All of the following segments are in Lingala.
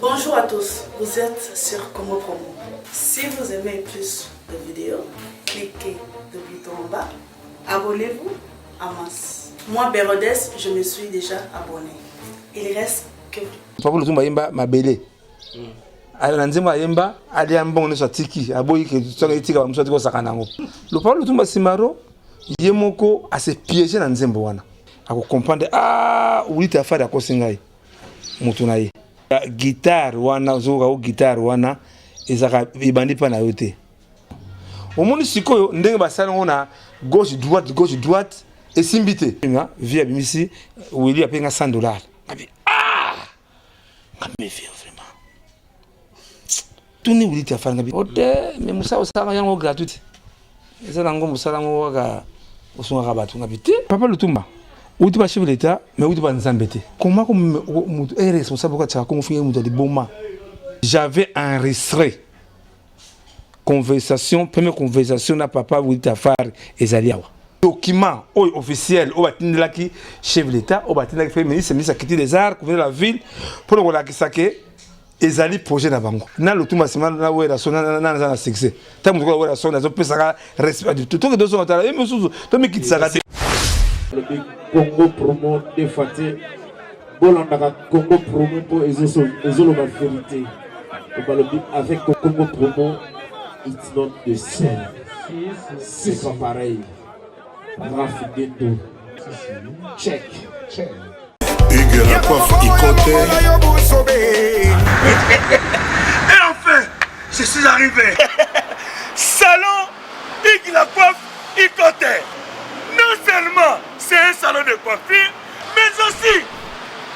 Bonjour à tous, vous êtes sur Congo Promo. Si vous aimez plus de vidéos, cliquez le bouton en bas, abonnez-vous à masse. Moi, Bérodes, je me suis déjà abonné. Il reste que vous. Papa Lutumba ayemba mabele. Ayo na nzembo ayemba alia mbongo nyonso atiki aboyi ke soki etika bamosusu atiki kosaka nango. Papa Lutumba Simaro ye moko ase piéger na nzembo wana. Ako comprendre ah Willy Tafari akosi ngai moto na ye. Guitare wana ozokoka o guitare wana ezalaka ebandi mpa na yo te. Omoni sikoyo ndenge basali yango na gauche droite gauche droite esimbi te. Nga vie abimisi Willy ape nga 100 dollars. Ngabi ah ngabi vie vraiment. Tuni Willy Tafari ngabi ote mais musala osalaka yango gratuite. Eza nango musala ngo kaka osungaka bato ngabi te. Papa Lutumba uti ba chef de l'État mais uti ba Nzambe te. Comment ko mutu est responsable ko tsaka Kongo finga mutu liboma. J'avais enregistré conversation, première conversation na papa Willy Tafari ezali awa. Document oyo officiel oyo batindelaki chef de l'État, oyo batindelaki premier ministre, ministre ya culture des arts, gouverneur de la ville, mpo na kolakisa ke ezali projet na bango. Na Lutumba nsima na Werrason na naza na succès. Ntango moto lokola Werrason azopesaka respect du tout. Toke tozonga tala ye mosusu tomikitisaka te. Alobi Congo promo defa te bolandaka Congo promo mpo ezoloba verite. Balobi avec Congo promo it's not the same. C'est pas pareil. Raph Gendo. Check. Check. Hugues la coiffe Ikote. Et enfin, je suis arrivé. Salon Hugues la coiffe Ikote. Non seulement c'est un salon de coiffure, mais aussi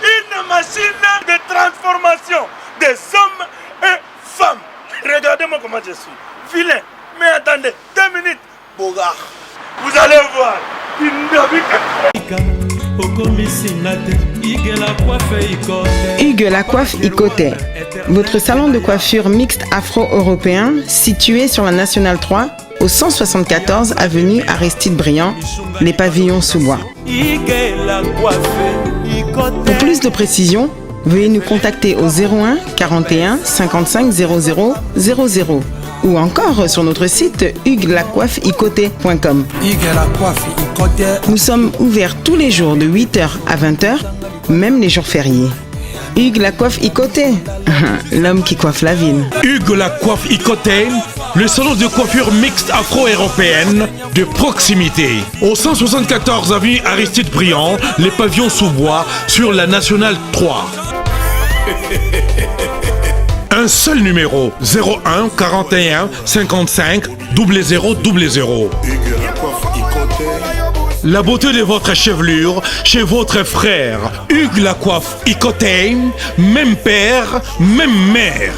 une machine de transformation des hommes et femmes. Regardez-moi comment je suis. Vilain. Mais attendez, 2 minutes. Bogard. Vous allez voir. Hugues la coiffe Ikote, votre salon de coiffure mixte afro-européen situé sur la Nationale 3 au 174 avenue Aristide Briand, les pavillons sous bois. Pour plus de précisions, veuillez nous contacter au 01 41 55 00 00 ou encore sur notre site hugueslacoiffeikote.com. Nous sommes ouverts tous les jours de 8h à 20h, même les jours fériés. Hugues la coiffe Ikote, l'homme qui coiffe la ville. Hugues la coiffe Ikote, le salon de coiffure mixte afro-européenne de proximité. Au 174 avenue Aristide Briand, les pavillons sous bois sur la Nationale 3. Un seul numéro 01 41 55 00 00. La beauté de votre chevelure chez votre frère Hugues la coiffe Ikote, même père, même mère.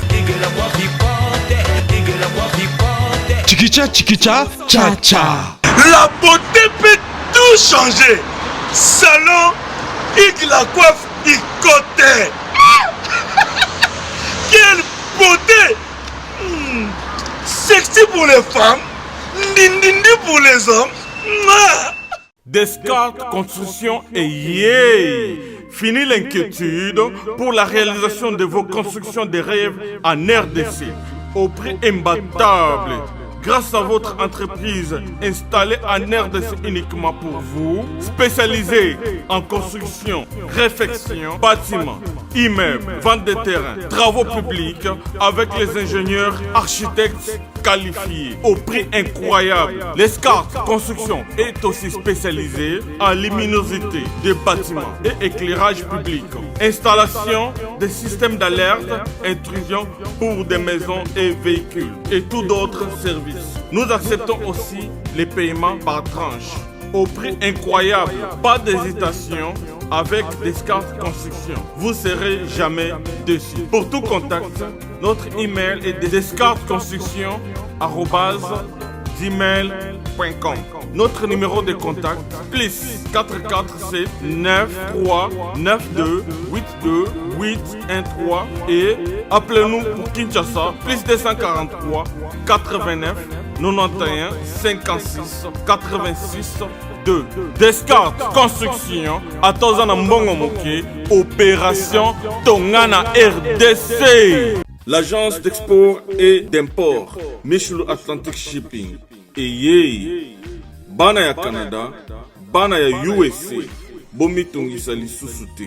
Chikicha chikicha cha cha. La beauté peut tout changer. Salon Hugues la coiffe Ikote. Quelle beauté! Sexy pour les femmes, ndindindi pour les hommes. Mouah. Descartes Construction et yeah! Fini l'inquiétude pour la réalisation de vos constructions de rêves en RDC au prix imbattable. Grâce à votre entreprise installée en RDC uniquement pour vous, spécialisée en construction, réfection, bâtiments, immeubles, vente de terrain, travaux publics avec les ingénieurs, architectes qualifiés au prix incroyable. L'Escarte Construction est aussi spécialisée en luminosité des bâtiments et éclairage public, installation des systèmes d'alerte, intrusion pour des maisons et véhicules et tout d'autres services. Nous acceptons aussi les paiements par tranche au prix incroyable. Pas d'hésitation avec Descartes Construction. Vous serez jamais déçus. Pour tout contact, notre email est descartesconstruction@gmail.com. Notre numéro de contact plus 447 9 3 9 2 8 2 8 1 3 et appelez-nous pour Kinshasa plus 243 89 91 56 86 2. Descartes Construction ata oza na mbongo moke opération tonga na RDC. L'agence d'export et d'import Michelu Atlantic Shipping eyei bana ya Canada, bana ya USA bomitungisa lisusu te.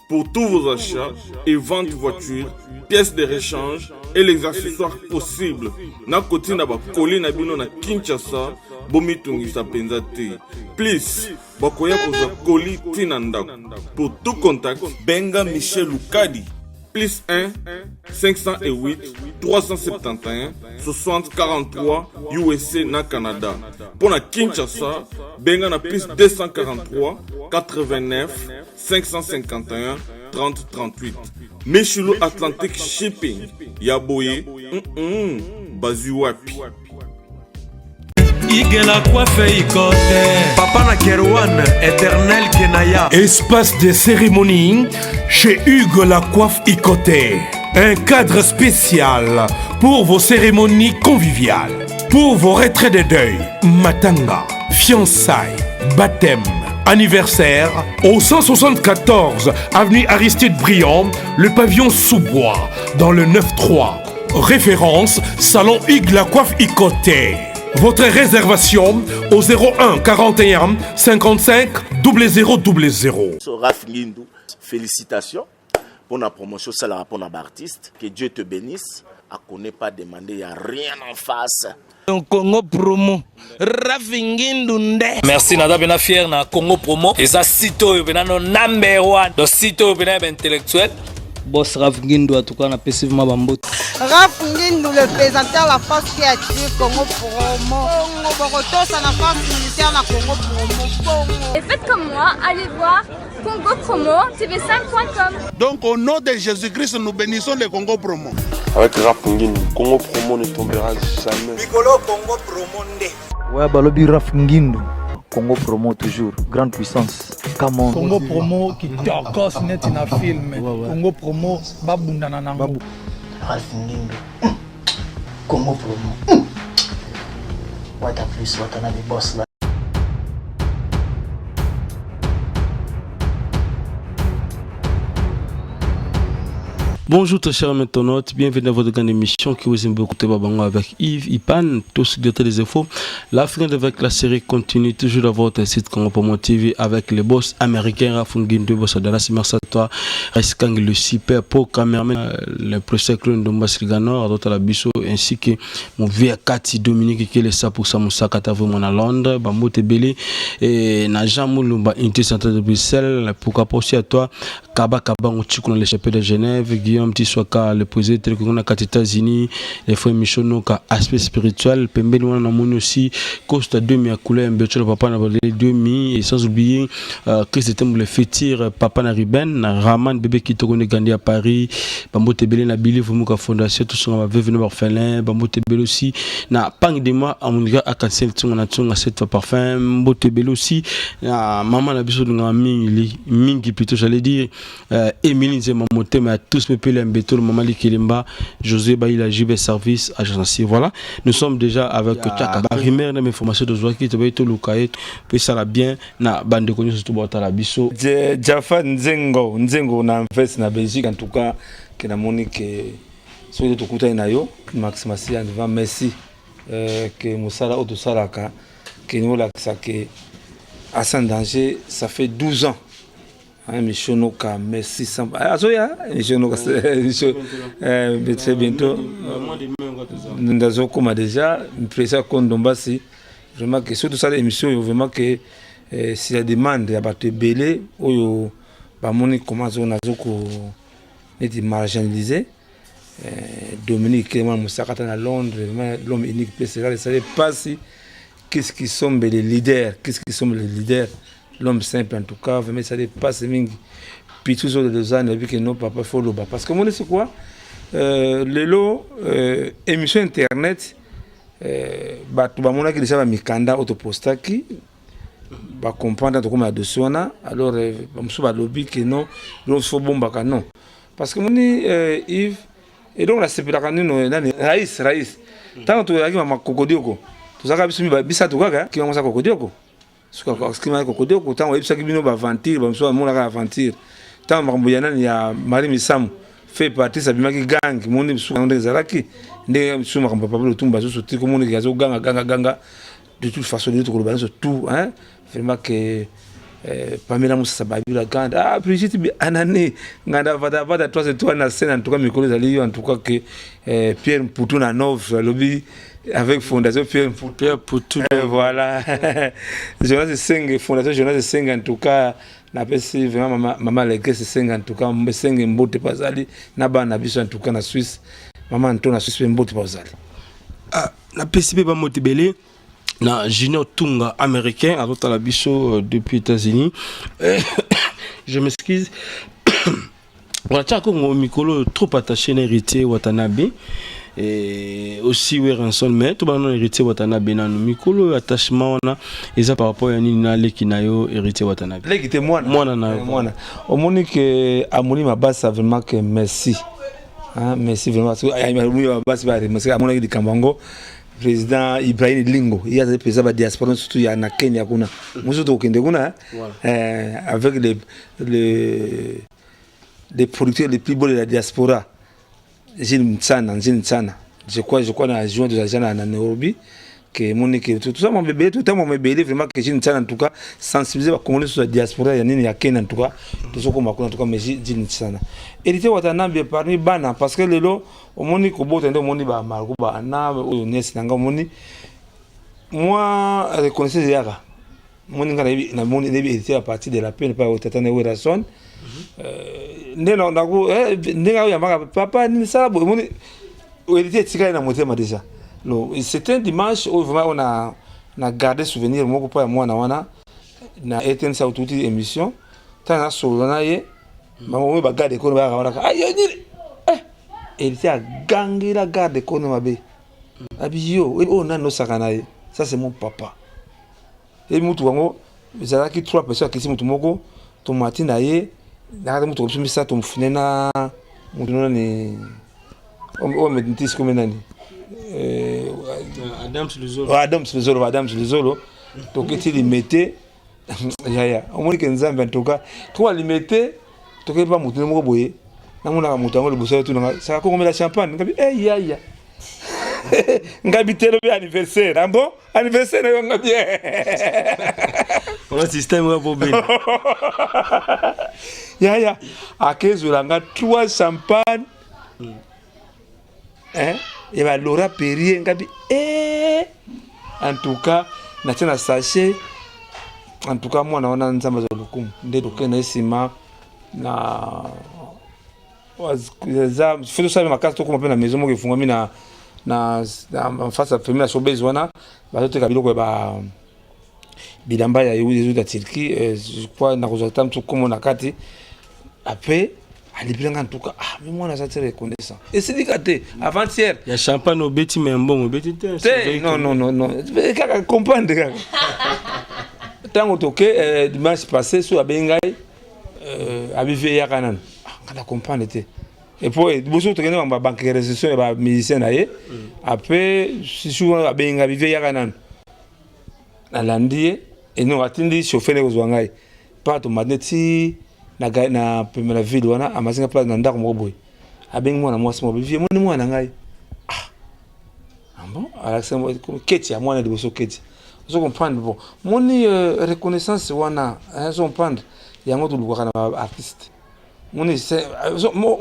Pour tous vos achats et ventes voitures, pièces de rechange et les accessoires possibles na kotinda ba colis na bino na Kinshasa bomitungisa mpenza te. Plus bakoya kozwa colis ti na ndako. Pour tout contact, benga Michel Lukadi plus 1 508 371 60 43 USA na Canada. Mpo na Kinshasa, benga na plus 243 89 551 30 38. Michulu Atlantic Shipping ya boye bazwi wapi? Igela coiffe ikote. Papa na Kerwan, éternel Kenaya. Espace de cérémonie chez Hugues La Coiffe Ikote. Un cadre spécial pour vos cérémonies conviviales, pour vos retraits de deuil, matanga, fiançailles, baptême, anniversaire, au 174 avenue Aristide Briand, le pavillon sous-bois, dans le 9-3. Référence, Salon Hugues La Coiffe Ikote. Votre réservation au 01 41 55 00 00. Raph Ngindu, félicitations pour la promotion, ça la pour l'artiste. Que Dieu te bénisse. A connaît pas demander, il n'y a rien en face. Donc Congo promo Rafingindu nde. Merci naza pena fier na Congo promo eza site oyo pena no number one donc site oyo pena ya ba intellectuel. Boss Raf Ngindu en tout cas na pesi vraiment ba mbote. Raf Ngindu le présentateur la force qui attire Congo promo. Bongo bokotosa na force militaire na Congo promo. Bongo. Et faites comme moi, allez voir Congo Promo TV5.com. Donc au nom de Jésus-Christ, nous bénissons le Congo Promo. Avec Raf Ngindu, Congo Promo ne tombera jamais. Mikolo Congo Promo nde. Ouais, balobi Raf Ngindu. Congo Promo toujours, grande puissance. Come on. Congo Promo qui tokos neti na film. Ouais, ouais. Congo Promo babundana nango. Babu. Ralph Ngindu. Congo Promo. Wata plus, wata na boss là. Bonjour très chers internautes, bienvenue dans votre grande émission qui vous aime beaucoup Babango avec Yves Ipan, tous directeur des infos. L'Afrique avec la série continue toujours dans votre site Congo Promo TV avec les boss américains Rafungi boss Dallas, merci à toi, Reskang le super pro cameraman, le professeur Claude Ndomba Sriganor, Adota Labiso, ainsi que mon vieux Kati Dominique qui est ça pour ça, Moussa Kata vraiment à Londres, Bambote Belé, et Najan Moulumba, Unité Centrale de Bruxelles, pourquoi pas aussi à toi, Kaba Kaba Ngouchikuna, le chef de Genève, Guillaume Tiswaka, le président de la États-Unis, les frères Michonoka, aspect spirituel, Pembe Wana Namoni aussi, Costa 2000 à couleur, Mbetcho, le papa n'a 2000, et sans oublier Chris Tembo, le fétir, papa na Ruben, Raman, bébé qui te connaît Gandhi à Paris, Bambo Tebele, na Billy, Vumuka Fondation, tout ça, on va venir orphelin, Bambo Tebele aussi, na Pang de moi, à mon gars, à Kansel, Tsunga, na Tsunga, cette fois parfum, Bambo Tebele aussi, na maman, na biso, na Mingi, Mingi plutôt, j'allais dire, Émilie Nzema Motema, à tous mes pélés, Mbeto, le Maman Kilimba, José Baïla, JB Service, agence. Voilà, nous sommes déjà avec Tchaka. Ba rumeur na information de Zoaki, to baito lukaye, pe ça la bien na bande connu surtout bota la biso. Jaffa Nzengo, Nzengo na Anvers na Belgique en tout cas que na moni que soki to kuta na yo Max Massi en devant merci que musala oto salaka que nous la ça que à sans danger ça fait 12 ans. Hein, Michel Noka, merci. Ah, Azoya, Michel Noka, c'est, Michel, mais très bientôt. Nous avons comme déjà, président Kondombasi, vraiment que surtout ça, l'émission, vraiment que si la demande, il y a pas de belé, ou yo, bah, moni, comment ça, on a ko, neti marginalisé. Dominique, Clément Moussakata à Londres, vraiment, l'homme unique, puis c'est là, il savait pas si, qu'est-ce qui sont les leaders, qu'est-ce qui sont les leaders. L'homme simple en tout cas, vraiment ça dépasse mingi. Puis toujours de Lausanne, vu que non papa faut le bas. Parce que moi c'est quoi? Lelo émission internet ba tout ba mona ki déjà ba mikanda autopostaki ba comprendre tout comme la dossier wana. Alors ba musu ba lobby que non, donc faut bomba ka non. Parce que moni Yves et donc la sepela nino nani Raïs Raïs. Tant que tu yaki mama kokodioko. Tozaka biso mi ba bisa to kaka ki mama kokodioko. Soki kokode ntango oyebisaki bino baaventure, bamosusu bamonaka aventure ntango makambo ya nani ya Marie Misamu fe Patrice abimaki gang, moni mosusu ndenge ezalaki, ndenge mosusu makambo ya Papa Lutumba susu ti komoniki azoganga ganga ganga. De toute façon, lelo tokoloba nyonso tout, hein, vraiment que Pamela Moussa Babi la grande, ah Brigitte Anane Nganda vada vada 3 étoiles na scène. En tout cas mikolo ezali yo, en tout cas que Pierre Mputu na Nov alobi avec Fondation Pierre Mputu. Pierre Mputu. Voilà, Jonas Senge, Fondation Jonas Senge. En tout cas napesi vraiment mama, mama Legresse Senge, en tout cas Senge mbote bazali na bana na biso, en tout cas na Suisse, mama Anto na Suisse mpe mbote bazali. Ah, napesi mpe bambote ebele na Junior Tunga américain azotala biso depuis États-Unis. Je m'excuse. Voilà, tia Kongo mikolo trop attaché na Héritier Watanabe et aussi Werrason, mais tout bana Héritier Watanabe nanu mikolo attachement wana eza par rapport ya nini na leki na yo Héritier Watanabe? Leki te, mwana. Mwana na yo. Mwana. Omoni ke amoni mabasa, vraiment que merci, hein, merci vraiment, parce que amoni mabasi ba remercier, amonaki likambo yango. Président Ibrahim Lingo, ye azali président ba diaspora surtout ya na Kenya kuna, mosusu tokokende kuna avec les producteurs les plus beaux de la diaspora, Gilles Mtsana, Gilles Mtsana. Je crois na juin toza na Nairobi, que moni que tout ça mon bébé, tout mon bébé, vraiment que Gilles Mtsana, en tout cas sensibiliser ba Congolais sur la diaspora ya nini ya Kenya. En tout cas tozokoma kuna, en tout cas mais Gilles Mtsana, Héritier Watanabe parmi bana, parce que lelo omoni kobota nde omoni ba Marco bana oyo nièce na nga, omoni moi reconnaissance eyaka, moni nga nayebi, namoni nayebi Héritier à partir de la peine pa tata na Werrason, nde ndenge ayoyambaka papa nini sala boye, omoni Héritier etikali na motema déjà. Lo c'était un dimanche oyo vraiment on a na garder souvenir moko mpo ya mwana wana na RTNC aututi émission. Ntango nasolola na ye, bango oyo bagarde kono bayaka wana, ayo nini, Héritier agangela garde kono mabe, abi yo oyo nani osaka na ye, ça c'est mon papa. Yebi mutu yango ezalaki trois personnes, akisi mutu moko, tomati na ye nakati mutu biso misato, mofune na mutu nani oyo metisi komi nani? Adams Luzolo. Adams Luzolo, Adams Luzolo. Toketi Limete, yaya, omoni ke Nzambe, en tout cas tokoka Limete, tokei pa mutu moko boye, namonaka moto yango liboso tunanga saka kongomela champagne, ngabi e yaya, ngabi te, lobi anniversaire. Ah bon, anniversaire na yo? Ngabi. Wana système wa bobeli. Yaya, akezwela nga trois champagne, hein, ya ba Laurent Perrier. Ngabi eh, en tout cas natie na sachet. En tout cas mwana wana, Nzambe azwa lokumu. Nde tokende na ye nsima na eza fo tosala makasi, tokóma mpe na maison moko efungwami na face ya famille na Showbase wana, bazoteka biloko ya ba bilamba ya ezuta Turquie. Je crois nakozwa ta mosusu kombo na kati. Après alipelanga, en tout cas, ah mais mwana aza très reconnaissant, esilika te avant-hier. Ya champagne obeti, mais mbongo obeti te. Te, non, non, non, non, kaka comprendre kaka ntango toke dimanche passé so abengi ngai, abivi eyaka nanu nga na comprendre te. Et puis liboso tokende ba banque restitution ya bamusicien na ye. Après susu wana abengi ngai, abivi eyaka nanu, nalandi ye eno, atindi chauffeur ne kozwa ngai mpa tomati neti na pembe na ville wana, amasinga place na ndako moko boye, abengi mwana mwasi moko, bivie moni mwana na ngai. Ah bon, alakisa keti ya mwana liboso, keti ozo comprendre. Bon, moni reconnaissance wana, ozo comprendre, yango tolukaka na baartiste. Moni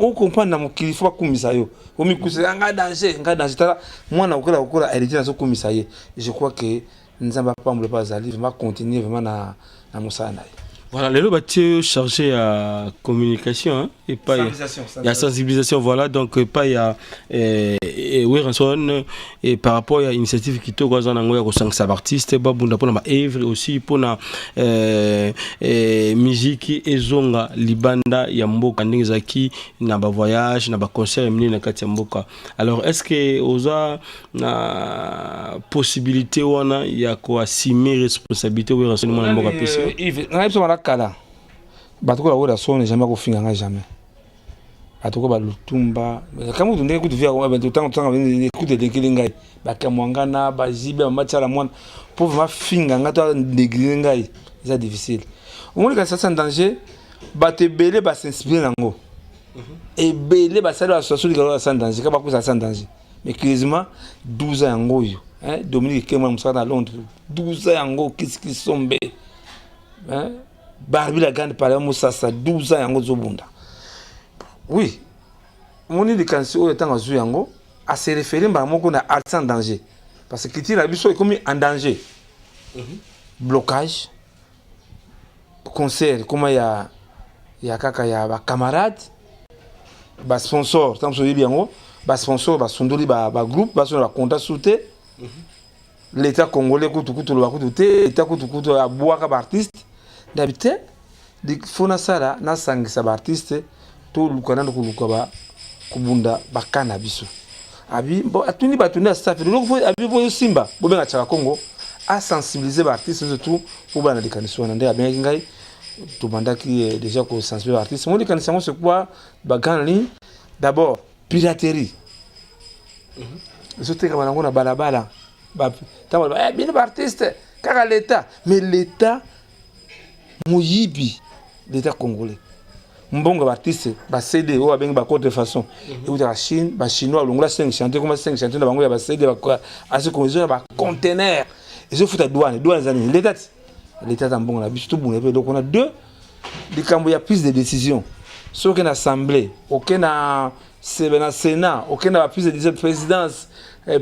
ocomprendre, na mokili fo bakumisa yo, omikusa nga danger, nga danger. Tala mwana kokola kokola, Héritier azokumisa ye. Je crois que Nzambe apambola mpe azali vraiment continuer vraiment na mosala na ye. Voilà, lelo batie chargé ya communication, hein, et pas ya sensibilisation. Voilà, donc pas ya Werrason et par rapport ya initiative kitoko aza nango ya kosangisa baartiste babunda mpona baœuvre, aussi mpona musique ezonga libanda ya mboka ndenge ezalaki na bavoyage na baconcert minene na kati ya mboka. Alors est ce que oza na possibilité wana ya koassumer responsabilité Werrason mwana mboka apesi? Yves, ngai biso bana kala, bato kola Werrason jamais akofinga ngai, jamais. Bato ko balutumba kamwe ndenge kutu via tango tanga ekutu elekeli ngai bakamwa nga na bajibe mama tshala mwana mpo vraiment finga nga to néglige ngai eza difficile. Omoni kasi sasa danger, bato ebele basinspire nango, ebele basali association likalo ya sans danger, kaka bakozala sans danger. Mais curieusement 12 ans yango oyo, hein, Dominique Kemwa mosala na Londres, 12 ans yango kisikisombe, hein, Barbie la grande palais mosasa, 12 ans yango ozobunda. Oui, omoni likanisi oyo, ntango azwi yango, ase référé mbala moko na artiste en danger, parce que culture na biso ekomi en danger, blocage, concert ekoma ya kaka ya bacamarade, basponsor. Ntango mosusu oyebi yango, basponsor basundoli bagroupe, basonda bacontrat su te. L'état congolais kutu kutu oloba kutu te, l'état kutu kutu abwaka baartiste. Ndabi te, fo nasala, nasangisa baartiste, toluka nano koluka ba kobunda baka na biso. Abi bon, atuni bato nde staff leloko fo abi po osimba bobenga Chaka Congo asensibiliser baartiste nyonso tu mpo bana likanisi wana. Nde abengaki ngai, tobandaki déjà kosensibiliser baartiste mo likanisi yango. C'est quoi bagrande ligne? D'abord, piraterie ezotekama nango na balabala. Ntango bino baartiste kaka l'état, mais l'état moyibi, l'état congolais, mbongo ya baartiste, bacd oyo babengi bacontrefaçon eutaka Chine. Bachinois balongola 5 chantier, koma 5 chantier na bango ya bacd asiko, ezo na baconteneur, ezofuta douane. Douane eza nini? L'état ti l'état ta mbongo na biso, tobunda mpe eloko na deux. Likambo ya prise de décision, soki na assemblée, oke na sénat, oke na baprise de décision, présidence,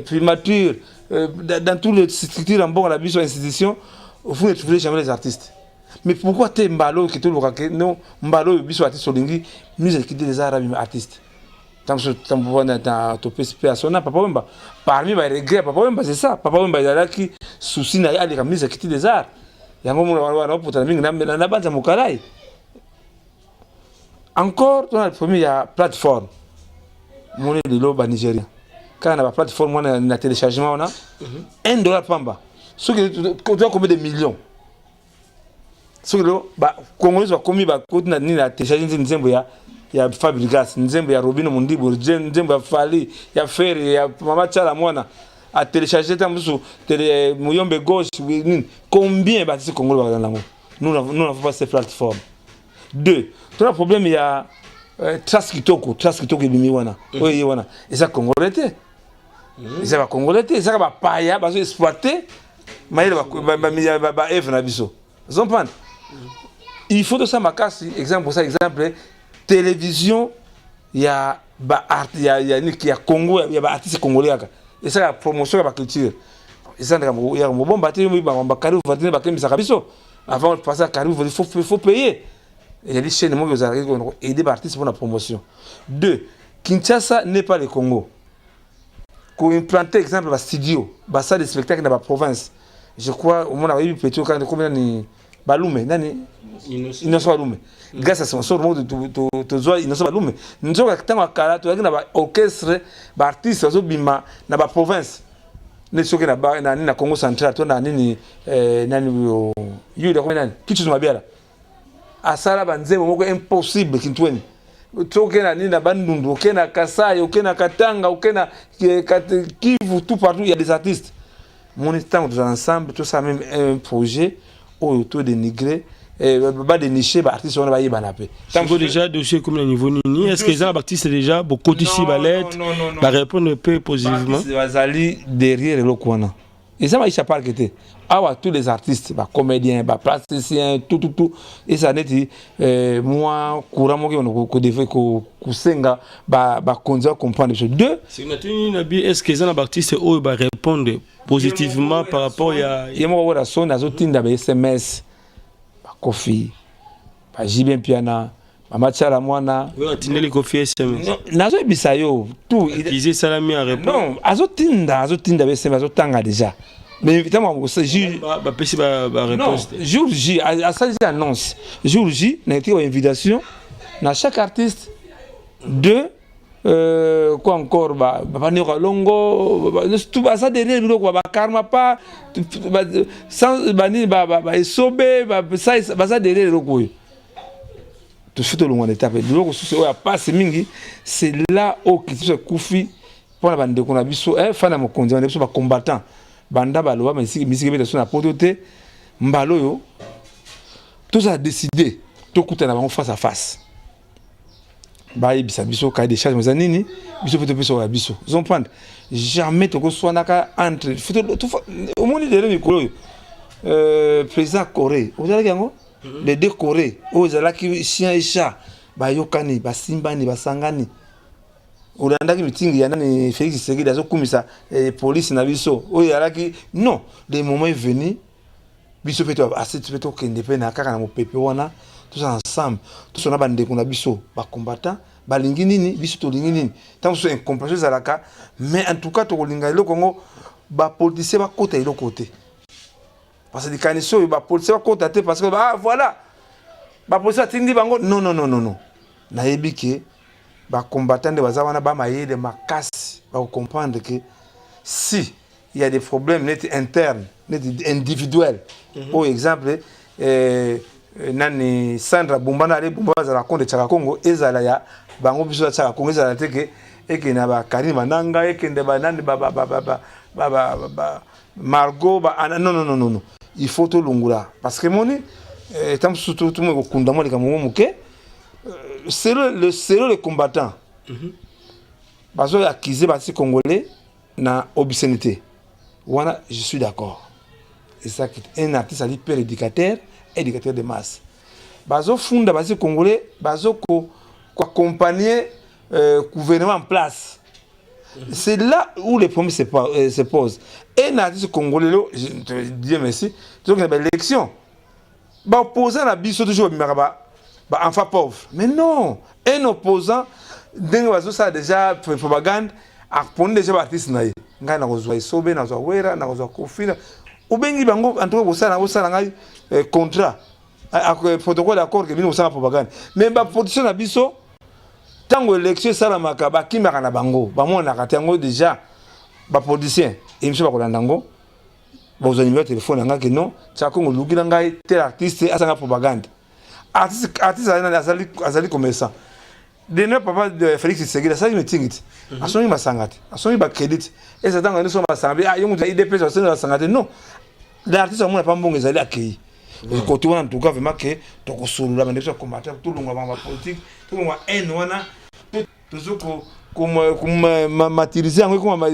primature, dans toutes les structures ya mbongo na biso, institution, vous ne trouverez jamais les artistes. Mais pourquoi te mbala oyo ke tolukaka no mbala oyo biso artiste olingi musique des arts artiste? Topesi mpe asona Papa Wemba, parmi baregret ya Papa Wemba, c'est ça. Papa Wemba ezalaki souci na ye aleka musique des arts. Yango wana opotana mingi na banza mokalai. Encore tona premier ya plateforme, moni lelo banigérien kaka na baplateforme wana na téléchargement wana, 1 dollar pamba, soki toza combien de millions? Soki lelo bacongolais bakomi bakoti na nini, na télécharge nzembo ya Fabregas, nzembo ya Robino Mondibo, nzembo ya Fally, ya Ferre, ya Mama Tshala Mwana, atélécharge ta mosusu Muyombe gauche nini, combien baartiste congolais bazala nango? Nous n'avons pas ces plateformes. Deux, tona problème ya trace kitoko. Trace kitoko ebimi wana, oyo ye wana eza congolais te, eza bacongolais te, ezaka bapaya bazo exploite mayele baeve na biso. Ozomprendre, il faut tosala makasi. Exemple, osa exemple télévision ya ba ya Congo, ya baartiste congolais kaka esalaka promotion ya baculture. Eza ya mobomba te. Bakari vatine bakembisaka biso avant de passer à Carrefour, il faut payer. Ezali chaîne moko ezalaki aider baartiste pour la promotion. Deux, Kinshasa n'est pas le Congo. Koimplanter exemple bastudio, basalle de spectacle na baprovince, je crois omona bayebi petio kaka komi nani, Balume nani, Innocent Balume. Grâce à sponsor moko tozwa Innocent Balume. Nzoka ntango ya kala tozalaki na baorchestre, baartiste bazobima na baprovince neti soki na nini, na Congo Central to na nini, nani yuda komi nani, Kichuzu Mabiala asala banzembo moko impossible kintweni. Soki oke na nini, na Bandundu, oke na Kasai, oke na Katanga, oke na Kivu, tout partout il y a des artistes. Moni ntango tozala ensemble, tosala même un projet oyo to dénigrer, badénicher baartiste wana, bayebana mpe. Siko déjà dossier comme na niveau nini? Est ce que eza na baartiste déjà bokotisi balettre, barépondre mpe positivement? Bazali derrière eloko wana. Eza Maisha Park te awa, tous les artistes, bacomédien, baplasticien, tout tout tout, eza neti mwa courant moko kosenga bakonzi bacomprendre biso. Deux, natuni na bi, est ce que eza na baartiste oyo barépondre positivement par rapport ya Ye moko wera soni azotinda ba SMS, bakofi, baJB Mpiana, Mama Tiala Mwana. Oyo atindeli Kofi SMS? Nazoyebisa yo tout. Accusé esalami ya répondre. Non, azotinda ba SMS, azotanga déjà, mais ntango bapesi baréponse. Jour J asalisi annonce, jour J na etika bainvitation na chaque artiste. Deux, quoi encore, babanioka longo tout baza derrière biloko, bakarma pa banini, baesobe baza derrière eloko oyo. Tosi tolongwa na etape. Biloko susu oyo ya pasi mingi, c'est là oyo culture ekufi mpona bandeko na biso eh, fana mokonzi bande biso ba combattant banda baloba misiki misiki ebeta so na poto te. Mbala oyo tozala décider, tokutana bango face à face, bayebisa biso cahier de charge eza nini, biso mpe topesa oyo ya biso. Ozomprendre, jamais tokoswanaka entre. Omoni lelo mikolo oyo, président Corée ozalaki yango, les deux Corée oyo ezalaki chien et chat, bayokani, basimbani, basangani. Olandaki mitingi ya nani, Félix Tshisekedi azokumisa police na biso oyo ezalaki. Non, le moment est venu, biso mpe aseti mpe tokende mpe na kaka na mopepe wana, tozala ensemble, tosona bandeko na biso bacombattant balingi nini, biso tolingi nini. Ntango mosusu incompréhension ezalaka, mais en tout cas tokolinga eloko yango bapoliticien bakota eloko te, parce que likanisi oyo bapoliticien bakota te, parce que ah, voilà, bapoliticien batindi bango. Non, non, non, non, non, nayebi ke bacombattant nde baza wana, bamayele makasi, bakocomprendre que si il y a des problèmes neti interne, neti individuel, oyo exemple nani, Sandra Bumba na Ale Bumba bazala contre Tiaka Congo, ezala ya bango, biso Tiaka Congo ezala te ke ekende na bakarine bananga, ekende banani, ba Margot ba, non, non, non, non, non, il faut tolongola, parce que moni ta mosusu tomo kokunda mwa likambo ngo moke. Selon les combattants, bazo accuser basi congolais na obscénité wana, je suis d'accord. Eza un artiste ali père éducateur, éducateur de masse. Bazofunda basi congolais bazo koaccompagner gouvernement en place. C'est là où les problèmes se posent. Un artiste congolais, Dieu merci, tozokende baélection, baopposant na biso toujours babimaka ba enfant pauvre. Mais non, un opposant, ndenge bazosala déjà propagande, aponi déjà baartiste na ye: ngai nakozwa Esobe, nazwa Wera, nakozwa Kofi. Obengi bango, en tout cas bosala, bosala ngai contrat, protocole d'accord ke bino bosala propagande. Mais baproduction na biso, ntango élection esalamaka, bakimaka na bango, bamonaka te yango. Déjà baproducien émission bakolanda yango, bozwa numéro ya telefone na ngai ke non, Tia Kongo, luki na ngai tel artiste asanga propagande. Artiste, artiste azali, azali commerçant. Dene papa de Félix Tshisekedi asalaki meeting te, asongi masanga te, asongi bacrédit te. Eza ntango nyonso masanga mpe yo moto UDPS asongi masanga te. Non, l'artiste amona pa mbongo ezali, akei kote wana. En tout cas vraiment ke tokosolola bande biso ya combattant, tolongwa bango bapolitique, tolongwa haine wana, tozo komatirize yango, ekoma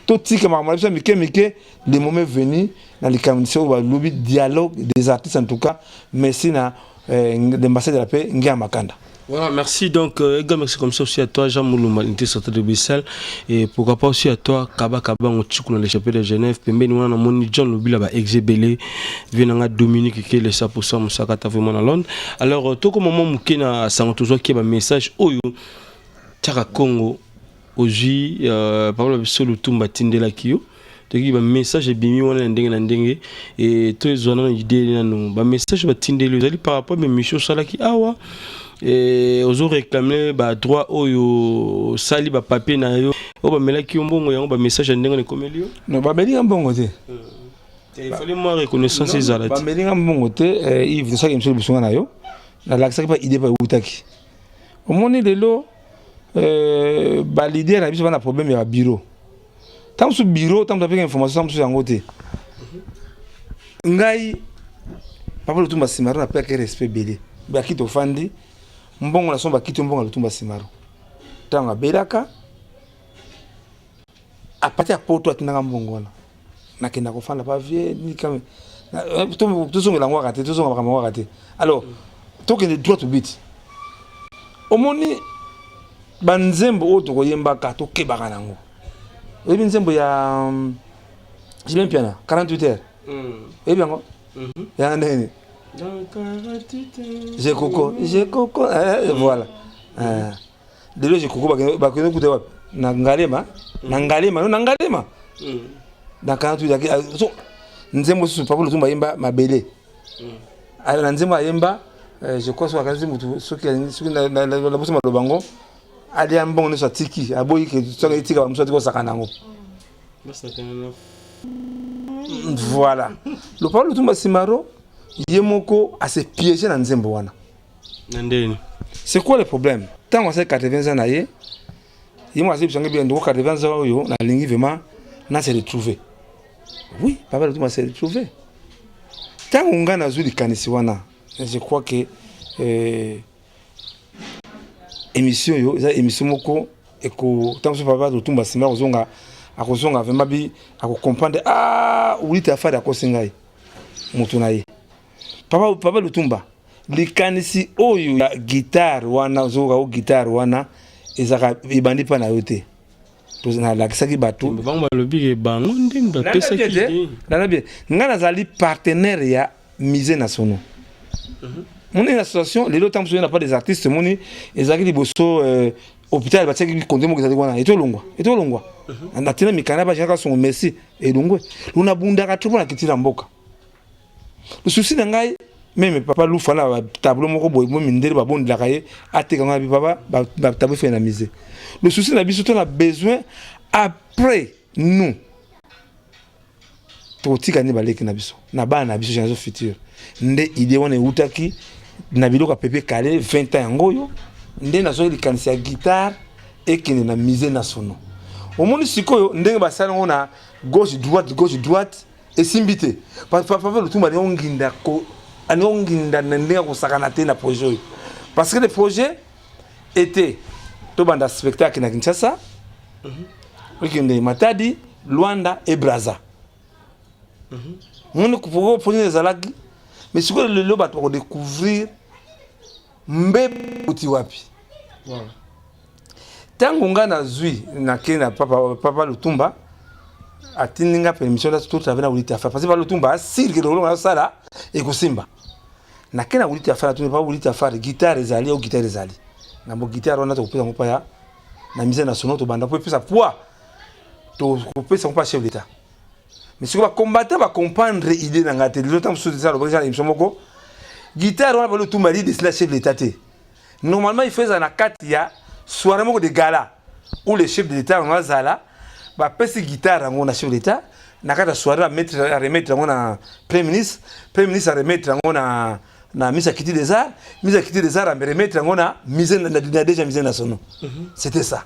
totika makambo na biso ya mike mike. Le moment venu na likambo oyo balobi dialogue des artistes, en tout cas merci na l'ambassade de la paix Ngia Makanda. Voilà, merci. Donc, également, merci comme ça aussi à toi, Jean Moulouma, l'unité sortie de Bruxelles. Et pourquoi pas aussi à toi, Kaba Kaba, on dans l'échappée de Genève. Pembe, nous, on a John Lobila, bah, Exébélé, Venanga Dominique, qui est le 100%, Moussakata, vraiment à Londres. Alors, tout comme moment, Moukena, Sangotozo, qui a un message, Oyo, Tchaka Congo, Oji, par exemple, Solo Tumba Tindela Kyo. Toki bamessage ebimi wana na ndenge na ndenge e to ezwa nano idée nano bamessage batindeli ezali par rapport baémission osalaki awa, ozo réclame badroit oyo osali bapapier na yo oyo bamelaki yo mbongo yango. Bamessage ya ndenge na ekomeli yo? Non, bamelinga mbongo te. Ifale mwa reconnaissance ezala te. Bamelinga mbongo te. Yves, tosalaki émission liboso nga na yo, nalakisaki mpa idée mpa eutaki. Omoni lelo baleader na biso bana problème ya babureau. Ntango mosusu bureau, ntango mosusu apeka information, ntango mosusu yango te. Ngai papa Lutumba Simaro napekaki respect ebele. Bakiti ofandi mbongo na so, bakiti mbongo ya Lutumba Simaro ntango abelaka apati ya poto, atindaka mbongo wana, nakenda kofanda pa vie. Tozongela yango kaka te, tozonga makambo yango kaka te. Alors tokende droit au but. Omoni banzembo oyo tokoyembaka, tokebaka nango. Oyebi nzembo ya Julien Mpiana, 48 heures? Oyebi yango yanga ndenge nini? Jekoko, jekoko, voilà. Lelo jekoko bakende kuta wapi? Na Ngalema, na Ngalema, no, na Ngalema, na 48. So nzembo susu papa Lutumba ayemba mabele na nzembo ayemba, je crois soki akanisi mutu, soki nabosi maloba yango, alia mbongo nyonso, atiki, aboyi ke soki etika bamosusu atiki kosaka nango. Voilà, le papa Lutumba Simaro ye moko ase piéger na nzembo wana. Na ndeni. C'est quoi le problème? Ntango asali 80 ans na ye, ye moko azebisa ngai ndeko 80 ans oyo nalingi vraiment na se retrouver. Oui, papa Lutumba se retrouver. Ntango ngai nazwi likanisi wana, je crois que euh, émission oyo eza émission moko eko ntango mosusu papa Lutumba nsima akozonga akozonga vraiment bi akocomprendre ah Wulita Afari akosi ngai moto na ye. Papa, papa Lutumba likanisi oyo ya guitare wana ozokoka o guitare wana ezalaka ebandi mpa na yo te nalakisaki bato bango balobi ke bango nde bapesaki idée. Landa bien ngai nazali partenaire ya musée nationaux moni na association lelo ntango mosusu na pas des artistes moni ezalaki liboso euh, hôpital batiaki konde moko ezalaki wana etolongwa etolongwa natina mikanda bajaka songo merci elongwe lunabundaka trop mpo na kitila mboka. Le souci na ngai meme papa lufa na ba tableau moko boye mo mindele babondelaka ye ateka ngo na bi papa ba tableau fene na musée. Le souci na biso to na besoin après nous tokotika nde baleki na biso na bana na biso génération future nde idée wana eutaki na biloko ya pepe kale 20 ans yango oyo nde nazwaki likanisi ya guitare ekende na musée nationaux omoni sikoyo ndenge basali yango na gauche droite gauche droite Esimbi te. Papa Lutumba alingi onginda ko alingi onginda na ndenge kosakana te na projet oyo. Parce que le projet était tobanda spectacle na Kinshasa, okende Matadi, Luanda et Brazza. Moni pourquoi projet ezalaki mais sikoyo lelo bato bako découvrir Mbeba euti wapi? Ntango ngai nazwi nakei na papa, papa Lutumba atindi ngai permission na to travailler na Wuli Tafa parce que papa Lutumba asili ke lokolo nasala ekosimba. Nakei na Wuli Tafa natuni papa Wuli Tafa guitare ezali o guitare ezali. Ngambo guitare wana tokopesa yango paya na musée national tobanda mpo epesa poids tokopesa yango mpa chef d'État. Mais sikoyo ba combattant ba comprendre idée na ngai te lelo ntango mosusu eza lobaki na émission moko guitare wana balo tumba li desina chef d'état te normalement il faut ezala na kati ya soirée moko de gala où le chef de l'état yango azala bapesi guitare yango na chef d'état na kati ya soirée aremettre yango na premier ministre premier ministre aremettre yango na na mise ya kiti des arts mise ya kiti des arts aremettre yango na musée na déjà musée nationaux mm -hmm. c'était ça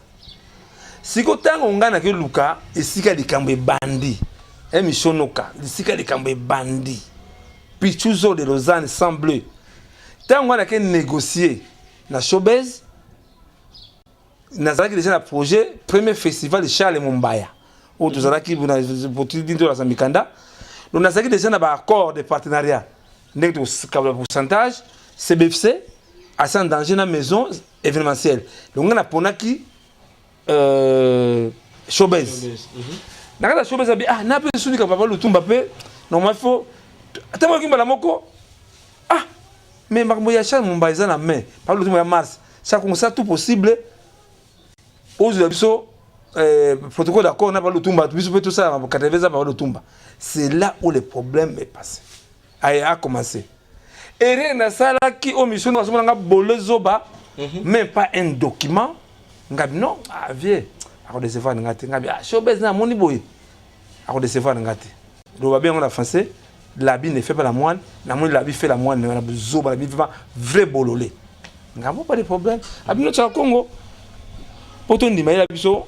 Siko tango ngai nake luka esika likambo ebandi emission noka esika likambo ebandi Pichuzo de Lausanne sans bleu tango ngai nake négocier na showbuzz nazalaki déjà na projet premier festival de Charles Mombaya oyo tozalaki tolasa mikanda donc nazalaki déjà na ba accord de partenariat ndenge tokokabola pourcentage CBFC asi en danger na maison événementielle donc ngai naponaki euh, showbuzz mhm. na kati ya showbuzz abi ah na mpe sunika papa lutumba mpe normalement faut ata moyoki mbala moko ah mais makambo ya charles mumba eza na main papa lutumba ya mars chaque ça tout possible ozwela biso euh, protocole d'accord na papa lutumba biso mpe tosala 80 eza papa lutumba c'est là où le problème est passé aye a commencé erreur nasalaki oyo mission nazomona nga bole zoba mhm. même pas un document ngabi non ah vieux akodecevoir nga te ngabi ah showbuzz na amoni boye akodecevoir nga te loba bien yango na français l'habit ne fait pas la moine namoni l'habit fait la moine na zoba na vraiment vrai bolole ngambo pas de problème abino tshaka congo po tondima yela biso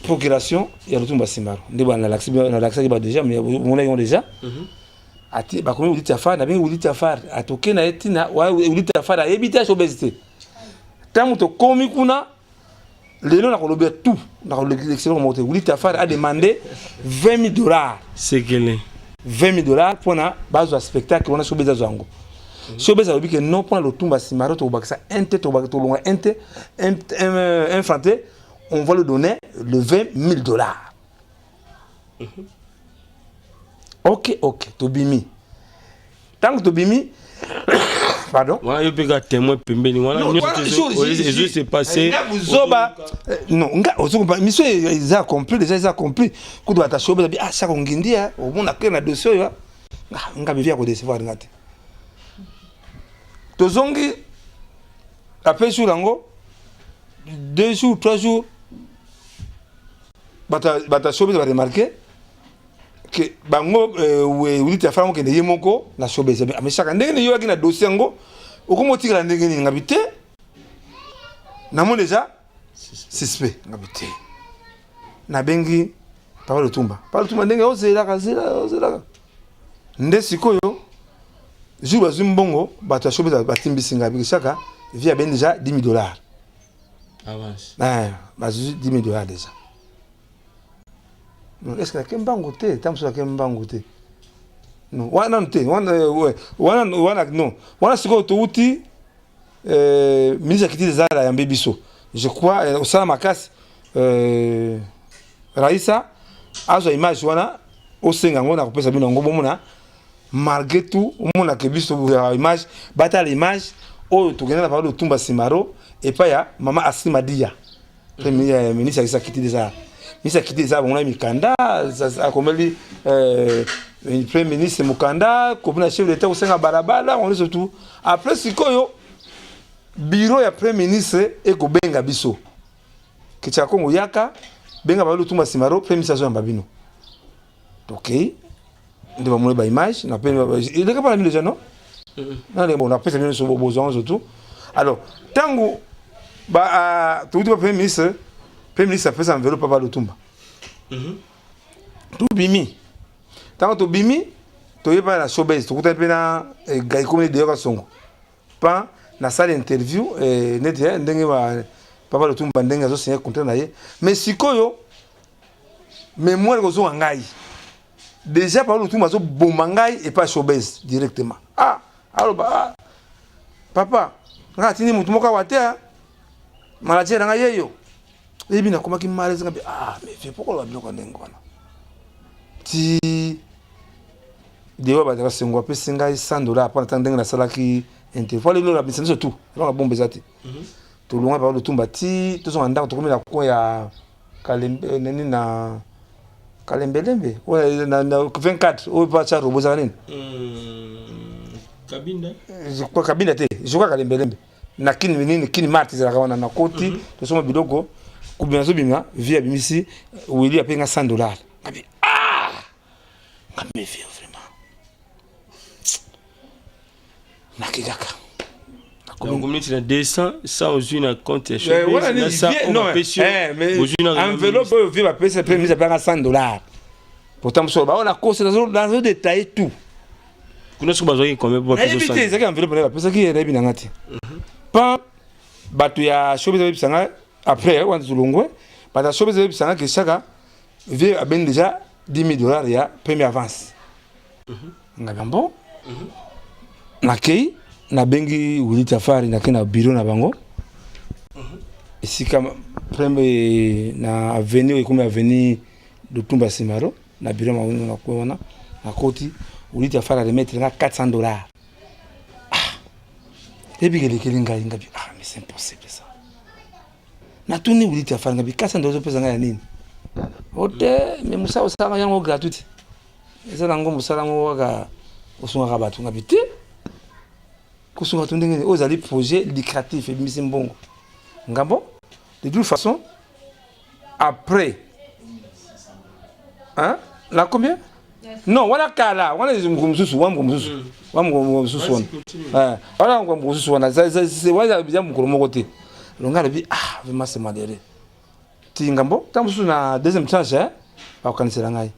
procuration ya lutumba simbaro nde nalakisaki ba déjà mais omonaki yango déjà mhm. ati bakomi Willy Tafari nabengi Willy Tafari atoke na ye ntina Willy Tafari ayebi te ashobezi te ntango tokomi kuna lelo nakolobela tout nakolekisa eloko moko te Willy Tafari a demandé 20 000 dollars sekele 20 000 dollars mpona bazwa spectacle wana soki azwa yango soki obezi alobi ke non mpona lotumba simaro tokobakisa un te tolongola un te un franc te on va lui donner le 20 000 dollars Ok, ok, tobimi. Tant que tobimi, pardon. Wana yo pe ka témoin pembeni wana nyonso ezo se passer. Zoba euh, non, nga ozo comprendre mission eza accompli déjà eza accompli. Kutu ata shobe bi ah sako ngindi ah omona clair na dossier oyo. Ah, nga bivi ya ko décevoir nga te. Tozongi après jour yango deux jours, trois jours bato ya showbiz ba remarquer que bango euh, Willy Tafara mokende ye moko na showbiz amesaka ndenge nini yoyaki na dossier yango Okomi otikala ndenge nini? Ngabi te, namoni deja suspect. Ngabi te, nabengi papa Lutumba. Papa Lutumba ndenge ozelaka zela ozelaka nde sikoyo jour bazwi mbongo, bato ya showbiz batimbisi ngai bikisaka vie abendi deja 10 000 dollars. Avance. Eh, bazwi 10 000 dollars déjà. Non, est ce que nake mbangu te? Ta mosusu nake mbangu te. Non, wana nanu te, wana euh, wana wana non, wana sikoyo touti euh, ministre akiti eza ayambi biso, je crois euh, osala makasi euh, Raissa azwa image wana, osenga yango na kopesa bino yango bomona. Malgré tout omonaka biso ya image, batala image oyo tokenda na papa Lutumba Simaro epai ya mama Asli Madia, premier ministre akisa kiti deja, ministre akiti deja bango na mikanda, akomeli euh, premier ministre mokanda kopona chef d'état kosenga balabala bango nyonso tout. Après sikoyo bureau ya premier ministre ekobenga biso Kichaka Kongo, yaka benga ba Lutumba Simaro, premier ministre azoyamba bino. Tokei nde bamoni ba image na pe eleka mpa na bino deja non naleka bon, napesa bino nyonso bozwa yango surtout. Alors ntango ba touti ba premier ministre, premier ministre apesa enveloppe papa Lutumba, tobimi. Ntango tobimi, toyeba na showbase, tokutani mpe na Gaikomeli Deyoka Songo pa nasali interview eh, neti eh, ndenge ba papa Lutumba ndenge azosigner contrat na ye. Mais sikoyo mémoire ekozonga ngai déjà, papa Lutumba azoboma ngai epai showbase directement. Ah, aloba ah, papa ngai atindi motu moko awa te, manager na ngai yeyo eyebi nakomaki malaise ngai. Ah, mais vieux, pourquoi oloba biloko ya ndenge wana? Ti dewa bato basengo apesi ngai 100 dollars mpona ntango ndenge nasalaki interview lelo na bisa nyonso tu elonga bomba eza te. Tolonga papa Lutumba ti tozonga ndako, tokomi na coin ya Kalembe, nini na Kalembelembe oyo na 24 oyo batya robo ezaka nini? Kabinda. Je crois Kabinda te, je crois Kalembelembe na kini nini, kini mart ezalaka wana. Na koti tosomba biloko, kobima azobima vie abimisi Willi apenga 100 dollars. Ngabi ah, ngabi vieux, vraiment naki kaka. Okomi neti na 200 100 ozwi na compte ya wana enveloppe oyo vieux bapesa mpe mise apanga 100 dollars. Pourtant mosusu bao na kosi nazo détailler tout. Kuna soki bazwaki combien po? Nayebi te, ezalaki enveloppe naye bapesaki ye, nayebi nanga te. Pa bato ya showbiz bayebisa nga après wana tolongwe, bato ya showbiz bayebisa nga ke saka vieux abendi déjà 10 000 dollars ya première avance. Nga bon, nakei nabengi Willi Tafari, nakei na bureau na bango esika premier na avenue oyo ekomi avenue Lutumba Simaro, na bureau na wana. Nakoti, Willi Tafari aremettre nga 400 dollars. Ah, ebiki elekeli ngai. Ngabi ah, mais c'est impossible ça. Natuni Willi Tafari, ngabi 400 dollars opesa ngai ya nini? O te, mais mosala osalaka yango gratuite, eza nango mosala moko kaka osungaka bato. Ngabi te, kosunga bato ndenge nini? Oyo ezali projet lucratif, ebimisi mbongo. Ngambo de toute façon après hein, na combien? Non, wana kala wana mokolo mosusu, wana mokolo mosusu, wana mokolo mosusu, wana wana mokolo mosusu, wana wana eza mokolo moko te. Longa alobi ah, vraiment c'est malheureux. Ti ngambo ntango mosusu na deuxième tranche bakokanisela ngai.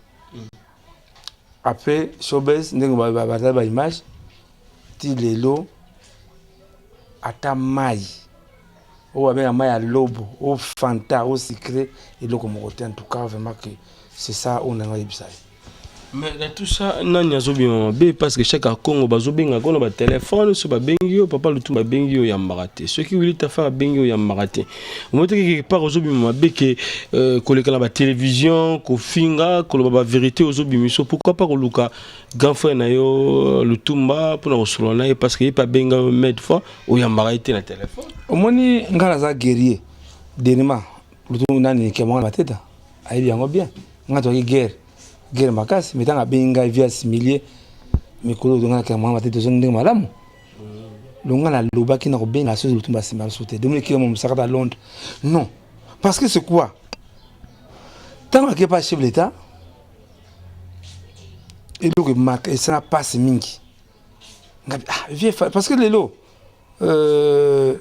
Après showbase ndenge bazali baimage ti lelo, ata mai oyo babenga mai ya lobo o Fanta o sucré, eloko moko te. En tout cas vraiment que c'est ça oyo nanga oyebisa ye. Mais dans tout ça, nani azobima mabe? Parce que chaque Congo bazobenga ngo na batelefone, so babengi yo, papa Lutumba abengi yo, oyambaka te. Soki Willi Tafar abengi yo, oyambaka te. Omoi te quelque part ozobima mabe ke koleka na batélévision, kofinga, koloba bavérité ozobima so. Pourquoi pas koluka grand frère na yo Lutumba mpona kosolola na ye? Parce que ye mpe abenga yo maintes fois, oyambaka ye te na telefone. Omoni, ngai naza guerrier. Dernièrement Lutumba nani kemonga mateta ayebi yango bien. Ngai tozalaki guerre guerre makasi, mais ntango abengi ngai via similie mikolo oyo, ngai nakela mwana matete, tozongi ndenge malamu. Longa nalobaki na kobenga soki Lutumba nsima lisusu te, Dominique Kemo mosakata à Londres. Non, parce que c'est quoi? Ntango ake pa chef de l'état, eloko esala mpasi mingi. Ngabi ah vieux, parce que lelo Euh,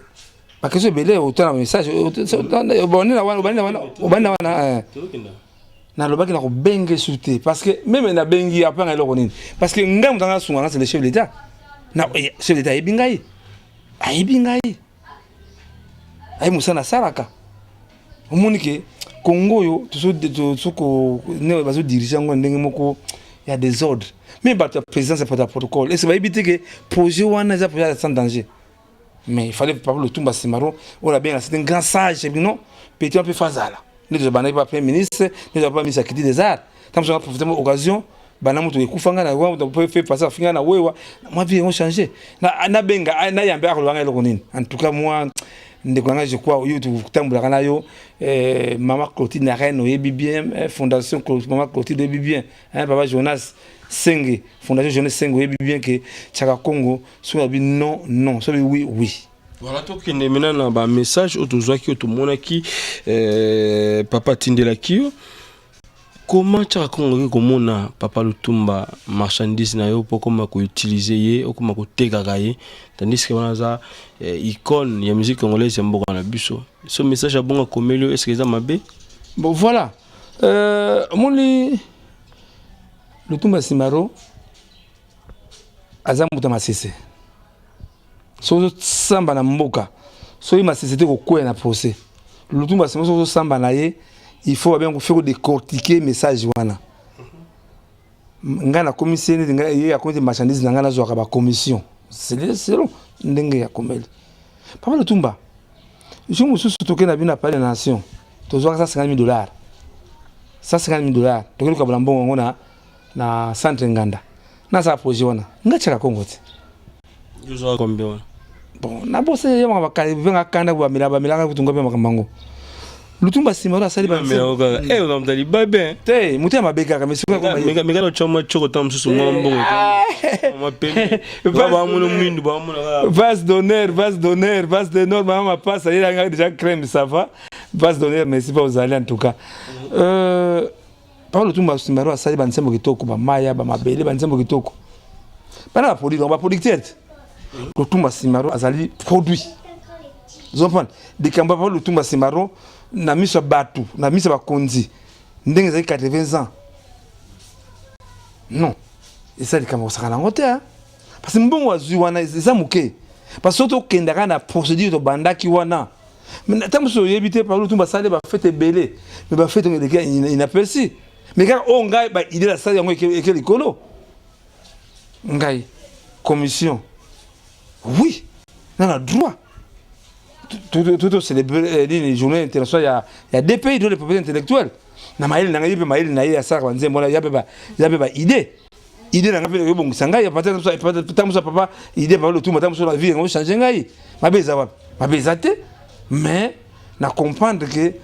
baquestion ebele otala message obandi na wana obandi na wana obandi na wana eh. Nalobaki na kobenga esu te parce que meme nabengi apanga eloko nini, parce que ngai moto anga asunga nga, c'est le chef de l'état. Na eh, chef de l'état ayebi ngai, ayebi ngai, ayebi mosala nasalaka. Omoni ke Congo oyo tozoko bazodirige yango ndenge moko ya désordre. Mais bato ya présidence ya ya protocole est ce bayebi te ke projet wana eza projet ya sans danger? Mais il fallait papa Lutumba Simaro oyo abenga, c'est un grand sage. Non, petit mpe fazala nde tozobandaki pa premier ministre, nde tozaba ministre ya culture des arts. Ntango mosusu profite occasion bana moto ekufa ngai na fe pasa afinga na wewa mwa vie yango change. Nabenga nayambe akoloba ngai eloko nini? En tout cas, moi, ndeko na ngai, je crois oyo totambolaka na yo, eh, mama Clotilde na reine, oyebi bien, eh, fondation mama Clotilde, oyebi bien, eh, papa Jonas Senge, fondation Jonas Senge, oyebi bien ke Tiaka Congo soki abi non, non, soki oui, oui. Voilà, tokende maintenant na bamessage oyo tozwaki, oyo tomonaki, eh, papa atindelaki yo. Comment Tiaka Kongo okoki komona papa Lutumba marchandise na yo mpo okoma koutilize ye, okoma kotekaka ye, tandis que wana aza eh, icône ya musique congolaise ya mboka na biso? So message ya bongo akomeli yo, est ce que eza mabe? Bon, voilà, omoni Lutumba Simaro aza moto ya masese. Soki ozosamba na mboka, soki masese te, kokwea na procès. Lutumba Simaro, soki ozosamba na ye, il faut babenga fe kodécortiquer message wana. Ngai nakomisi ye neti ngai, ye akomisi marchandise na ngai, nazwaka bacommission selon ndenge akomeli. Papa Lutumba, jour mosusu tokei na bino na palais de nation, tozwaka 150 000 dollars, 150 000 dollars, tokei kokabola mbongo yango na centre Nganda. Nasala projet wana, ngai Tiaka Kongo te. Ozwaka combien wana? Bon, nabosa yamaka benga kanda, bamela bamelaka kutunga mpe makambo yango. Lutumba nsima oyo asali libabe te, moto ya mabe kaka. Mekana otya mwa coko ta mosusu, mwa mbongo bamona mwindu, bamona. Vase d'honneur, vase d'honneur, vase d'honneur, mama mapasa yelanga déjà crème, ça va. Vase d'honneur, merci pa ozali. En tout cas, euh, Papa Lutumba Simaro asali banzembo kitoko, bamaya bamabele, banzembo kitoko bana baproduit, donc baproducteur te. Lutumba Simaro azali produit, ozomprendre likambo ya papa Lutumba Simaro na miso ya bato, na miso ya bakonzi, ndenge ezali 80 ans. Non, eza likambo kosaka nango te, parce que mbongo azwi wana eza moke, parce que soki tokendaka na procédure tobandaki wana, ntango mosusu oyebi te, papa Lutumba asali bafete ebele, mais bafete yango eleki inaperçu. Mais kaka oyo ngai baidée nasali yango eke likolo. Ngai commission, oui, na na droit tout célébrer nini, journée internationale ya DPI, droit de propriété intellectuelle, na mayele na ngai, ye mpe mayele na ye asalaka banzembo wana, ya mpe baidée, idée na ngai mpe ebongisa ngai. Ntango mosusu papa idée papa Lutumba, ntango mosusu na vie yango change ngai. Mabe eza wapi? Mabe eza te. Mais na comprendre ke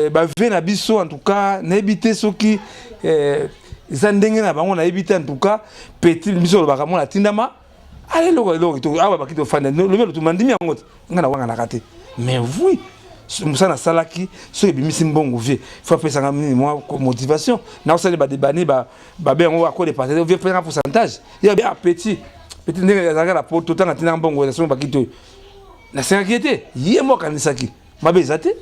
bave na biso, en tout cas nayebi te soki eza ndenge na bango, nayebi te. En tout cas, petit biso olobaka mona atindama ala eloko eloko kitoko awa baki tofanda lobi Lutumba ndimi yango te. Ngai nawanganaka te, mais oui, mosala nasalaki, soki ebimisi mbongo, vie faut apesanga nini, mwa motivation. Naosali badebani babe yango accord de partage, vie pesanga pourcentage. Ye abi ah, petit petit ndenge azalaka na poto, ntango atindanga mbongo nasongo bakiti oyo nasengaki ye te, ye mo akanisaki mabe eza te.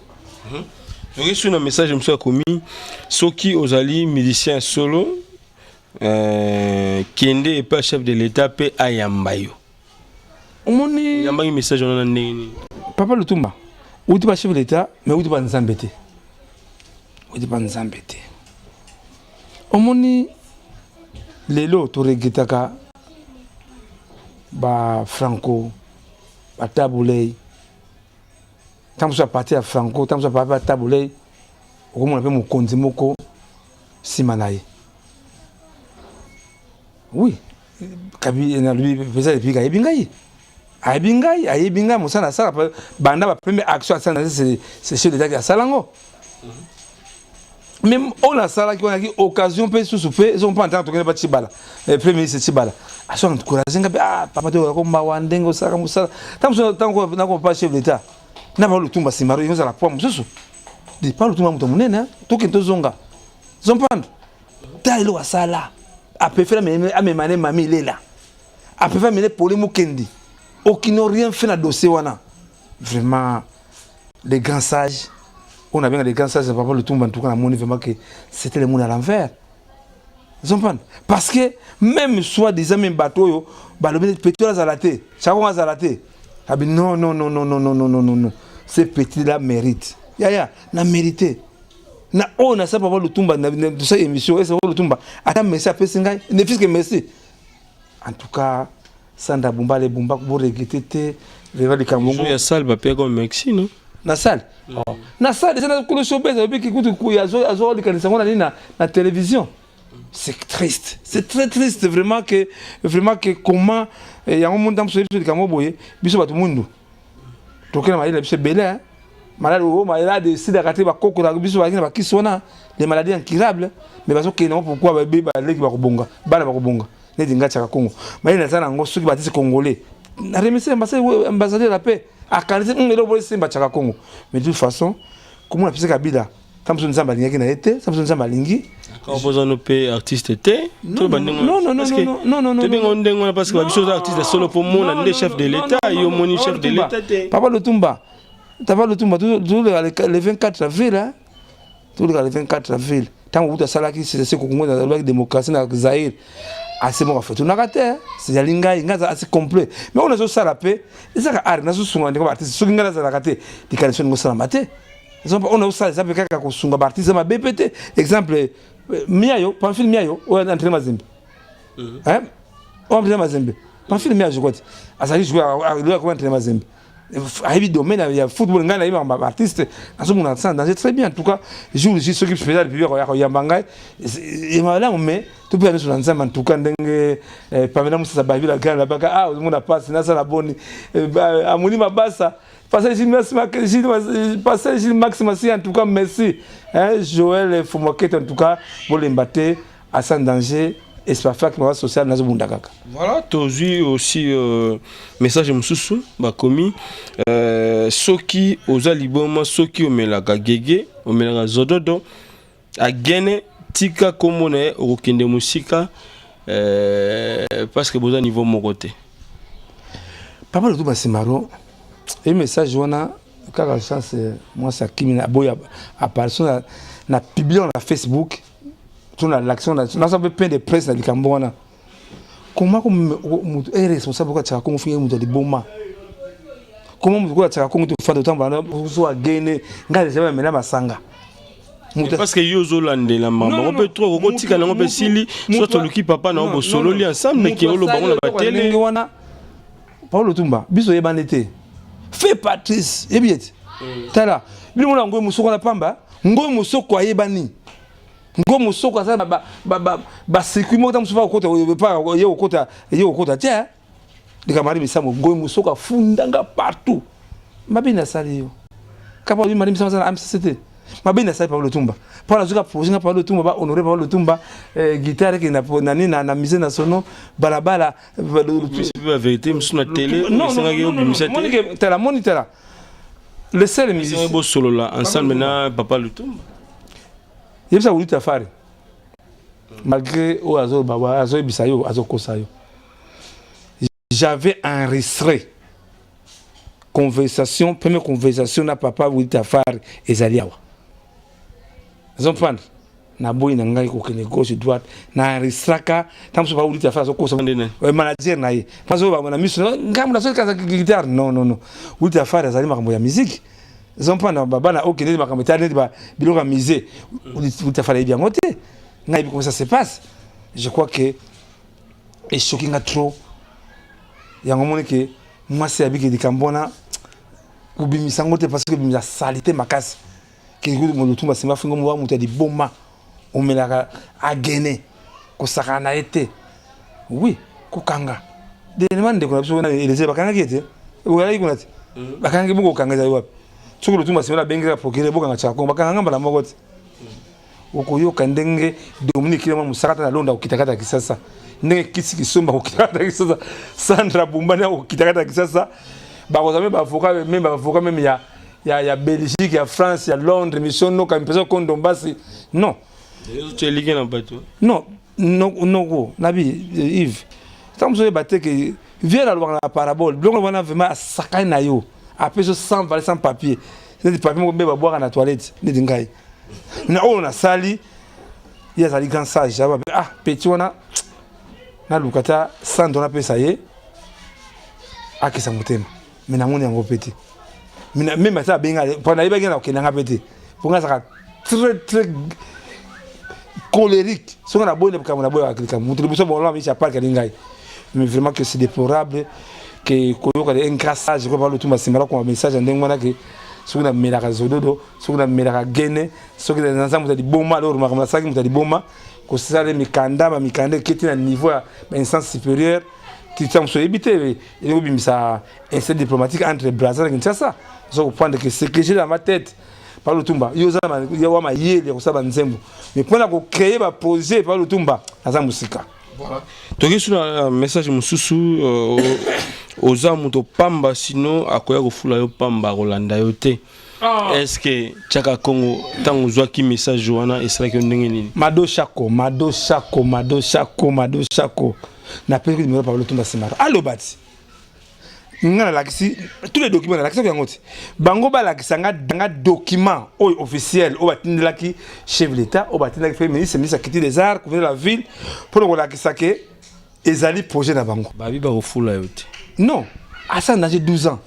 Soki su na message mosusu akomi, soki ozali musicien solo, kende epai chef de l'état mpe ayamba yo. Omoni, oyambaki message wana na ndenge nini? Papa Lutumba uti ba chef de l'état, mais uti ba Nzambe te, uti ba Nzambe te. Omoni, lelo toregretaka bafranco, baTabu Ley. Ntango mosusu apartir ya Franco, ntango mosusu apart ya Tabu Ley, okomona mpe mokonzi moko nsima na ye. Oui, kabi nalobi président république ayebi ngai, ayebi ngai, ayebi ngai mosala asala banda bapremière action asala na c'est chef d'état asala yango. Mais oyo nasalaki wana yaki occasion mpe susu mpe ezompa ntango tokende pa Tshibala, premier ministre Tshibala aso encourage nga mpe: ah papa, toyokaka mawa ndenge osalaka mosala. Ntango mosusu ntango nakopa chef d'état na ba Lutumba Simaro, yango ezala poids mosusu de pa Lutumba, moto monene, tokende tozonga, zompendre ta eloko asala. Apréféré amema ne mami lela, apréféré amene pole mokendi. Qui n'ont rien fait na dossier wana. Vraiment, les grands sages, on a bien les grands sages, papa Lutumba, en tout cas, namoni vraiment que c'était le monde à l'envers. Vous comprenez? Parce que même soit disant même bateau yo, balobi petit azala te, chako azala te. Abi non non non non non non non non non non. Ce petit là mérite. Yaya, na mérité. Na oyo na sa papa Lutumba na sa émission, et papa Lutumba, ata merci apesi ngai, ne fût que merci. En tout cas, Sandra Bumba le Bumba bo regretter te, vraiment likambo ngo. Ya salle ba pia comme merci non? Na salle. Oh. Na salle déjà na kolo showbiz obi ki kutu ku ya zo azo likanisa ngo na nini na na télévision. C'est triste. C'est très triste vraiment que comment yango mundu amso biso likambo boye biso bato mundu. Tokena mayele biso ebele hein. Malade oyo malade esilaka te bakoko na biso bazalaki na bakisi wana les maladies incurables mais bazokende yango pourquoi babe baleki bakobonga bana bakobonga neti ngai tiaka Congo mayele naza na yango soki batisi congolais na remercie ambassadeur la paix akanisi eloko boye simba tiaka Congo mais de toute façon komona pesa Kabila ntango mosusu Nzambe alingaki na ye te ntango mosusu Nzambe alingi ozano mpe artiste te tobenga ndenge wana parce que babiso oza artiste solo mpo mona nde chef de l'état yo omoni chef de l'état te. Papa Lutumba, papa Lutumba, toleka le 24 avril, hein? Toleka le 24 avril ntango kutu asalaki sese kokongo alobaki démocratie na Zaire ase moko afetunaka te ezali ngai ngai aza assez complet mais oyo nazosala mpe ezaka art nazosunga ndeko baartiste soki ngai nazalaka te likanisi oningo osalama te. Exemple oyo nazosala eza mpe kaka kosunga baartiste mabe mpe te. Exemple Miayo, Pamphile Miayo oyo entraîne Mazembe, oyo entraîne Mazembe, Pamphile Miayo je crois te azali joueur oyo entraîne Mazembe ayebi domaine ya football. Ngai nayebi makambo artiste nazomona sans danger très bien. En tout cas jour J soki président république ya koyamba ngai malamu mais topesa nyonso na Nzambe. En tout cas ndenge Pamela Mosasa babi la grande labaka ah ozomona pasi nasala boni amoni mabasa. Pasteur Gilles Max Massi, en tout cas, merci. Hein, Joël Foumoket, en tout cas, Bolemba te, à sans danger, Espafak, ma social, nazo bunda kaka. Voilà, tozwi aussi message mosusu bakomi soki oza liboma soki omelaka gege omelaka zododo agene tika kombo na ye okokende mosika parce que boza niveau moko te. Papa Lutumba Simaro, e message wana kaka chance mwasi akimi na boya apparition na publier na Facebook to na l'action naza mpe plein de presse na likambo wana. Comment moto est responsable okatiaka Kongo fingi moto ya liboma? Comment moto okatiaka Kongo tofanda otambola so agene ngai deja bamela masanga? Parce que yo ozolandela makambo mpe trop okotika nango mpe sili soit oluki papa na yo bosololi ensemble ke oloba ngo na batele. Ndenge wana Paulo Lutumba biso oyebani te fe Patrice yebi ete tala bino mona ngoi mosoko na pamba ngoi mosoko ayebani ngoi mosoko aza bacircuit moko ta mosusu akokota ye kokota ye kokota te likambo ali misambo ngoi mosoko afundanga partout mabe nasali yo kapa obi mali misambo aza na AMCC te mabe nasali Paulo Lutumba mpo nazoka projet nga Paulo Lutumba bahonore Paulo Lutumba guitare ekende na nini na musée nationaux balabala. Vérité mosusu na télé esengaki obimisa te. Tala moni tala le seul musicien bosolola ensemble na papa Lutumba. Yebisa Wuli Tafari malgré oyo azoloba azoyebisa yo azokosa yo. J'avais enregistré conversation, première conversation na papa Wuli Tafari ezali awa azomprendre naboyi na ngai kokende gauche droite na enregistraka ntango mosusu papa Wuli Tafari azokosa manager na ye azoba na miso ngambo nazokaza guitare. Non non non, Wuli Tafari azali makambo ya musique ezompanda babana okende makambo etali neti biloko ya musée. Wuli Tafari ayebi yango te ngai yebi comment ça se passe. Je crois que esoki nga trop yango omoni ke mwasi ayebiki likambo wana kobimisa yango te parce que ebimisa saleté makasi ke Lutumba nsima afinga mo moto ya liboma omelaka agene kosakana na ye te. Oui, kokanga dernièrement ndeko na biso wana Elysée bakangaki ye te oyalaki kuna te bakangaki bongo kokanga ezali wapi soki Lutumba nsima abengaka procureur bokanga Tshaka Kongo bakanga mbala moko te okoyoka ndenge Dominique Kilema mosaka ta na Londa kokita kati ya Kisasa ndenge kisi kisomba kokita kati ya Kisasa Sandra Bumbani akokita kati ya Kisasa bakozwa me baavocat même baavocat même ya Belgique ya France ya Londres mission noka mpesa kondombasi non. Eliki na bato. Non, noko nabi Yves ntango mosusu oyeba te ke Vieux alobaka na parabole, biloko wana vraiment asakani na yo. Apesi yo sans valeur, sans papier. Neti papier moko mbe babwaka na toilette, neti ngai. Na oyo nasali, ye azali grand sage. Ah, petit wana naluka ata 100 dollars apesa ye akisa motema. Mais namoni yango pe te. Mais meme ata abenga, mpo nayebaki na kokende nga pe te. Mpo nga azalaka très très colérique. Soki naboyi na likambo naboyaka likambo. Moto liboso bolona miso ya parke alingi ngai. Mais vraiment que c'est déplorable que koyoka un grand sage ko ba Lutumba nsima nakoma message ya ndenge wana ke soki namelaka zododo, soki namelaka gene, soki naza moto ya liboma, alors makambo nasalaki moto ya liboma, kosala mikanda, ba mikanda eketi na niveau ya ba instance supérieure. Tita mosusu oyebi te elingi kobimisa incident diplomatique entre Brazza na Kinshasa. Oza comprendre que ce que j'ai dans ma tête, Papa Lutumba, yo oza na wa mayele ya kosala banzembo, mais mpona ko créer ba projet, Papa Lutumba, naza mosika. Voilà. Toki sur na message mosusu euh, oza moto pamba sino akoya kofula yo pamba akolanda yo te. Ah. Est-ce que Chaka Congo ntango ozwaki message wana esalaki yo ndenge nini? Mado Shako, Mado Shako, Mado Shako, Mado Shako. Napesi numéro Papa Lutumba Simaro. Aloba ti. Nga nalakisi tous les documents nalakisaki yango ti. Bango balakisa nga nga document oyo officiel oyo batindelaki chef de l'État, oyo batindelaki premier ministre, ministre ya culture des arts, gouverneur de la ville mpona kolakisa ke ezali projet na bango. Babi bakofula yo te. Non, asa na 12 ans.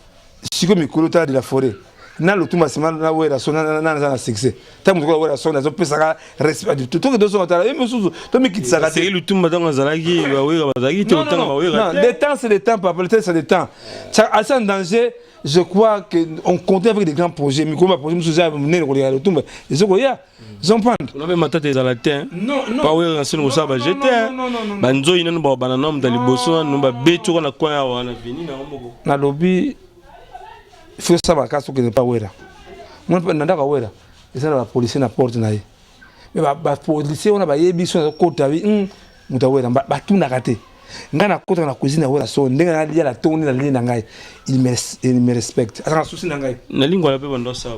Sikoyo mikolo tala de la forêt na Lutumba nsima na Werrason na naza na succès ntango moto Werrason azopesaka respect toke tozonga tala ye mosusu tomikitisaka te Lutumba ntango azalaki bawera bazalaki te otanga bawera te le temps c'est le temps papa le temps c'est le temps asa en danger. Je crois que on comptait avec des grands projets mikolo ba projet mosusu eza monene koleka Lutumba ezokoya. Zompand. On avait matata ezala te. Non non. Pa wera sino kosala ba jete. Ba nzoyi nanu ba bana nanu muta liboso nanu ba beti na coin awa na veni na moko. Na lobi faut ça ba kaso que pa wera. Moi na ndaka wera. Eza na ba policier na porte na ye. Mais ba ba policier wana ba yebi so na kota bi hum muta wera ba tunaka te. Nga na kota na cuisine ya wera so ndenge na lia na tondi na lia na ngai. Il me il me respecte. Azanga souci na ngai. Na lingwala pe bando sa.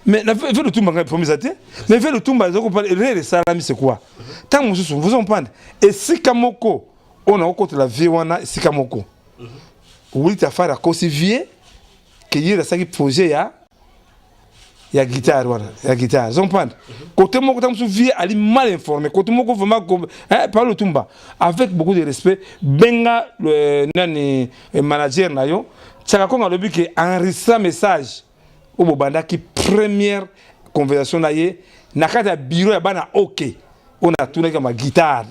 Mais na fait Lutumba ngai promise te. Mais fait Lutumba zoko pas rere salami c'est quoi? Tant mosusu vous comprenez. Esika moko on a kota la vie wana esika moko. Wili Tafari akosi vie ke ye asaki projet ya ya guitare wana ya guitare comprendre côté moko ntango mosusu vie ali mal informé côté moko vraiment hein, Papa Lutumba avec beaucoup de respect benga euh, nani euh, manager na yo Chaka Kongo alobi ke enregistra message oyo bobandaki première conversation na ye na kati ya bureau ya bana ok oyo natunaki ma guitare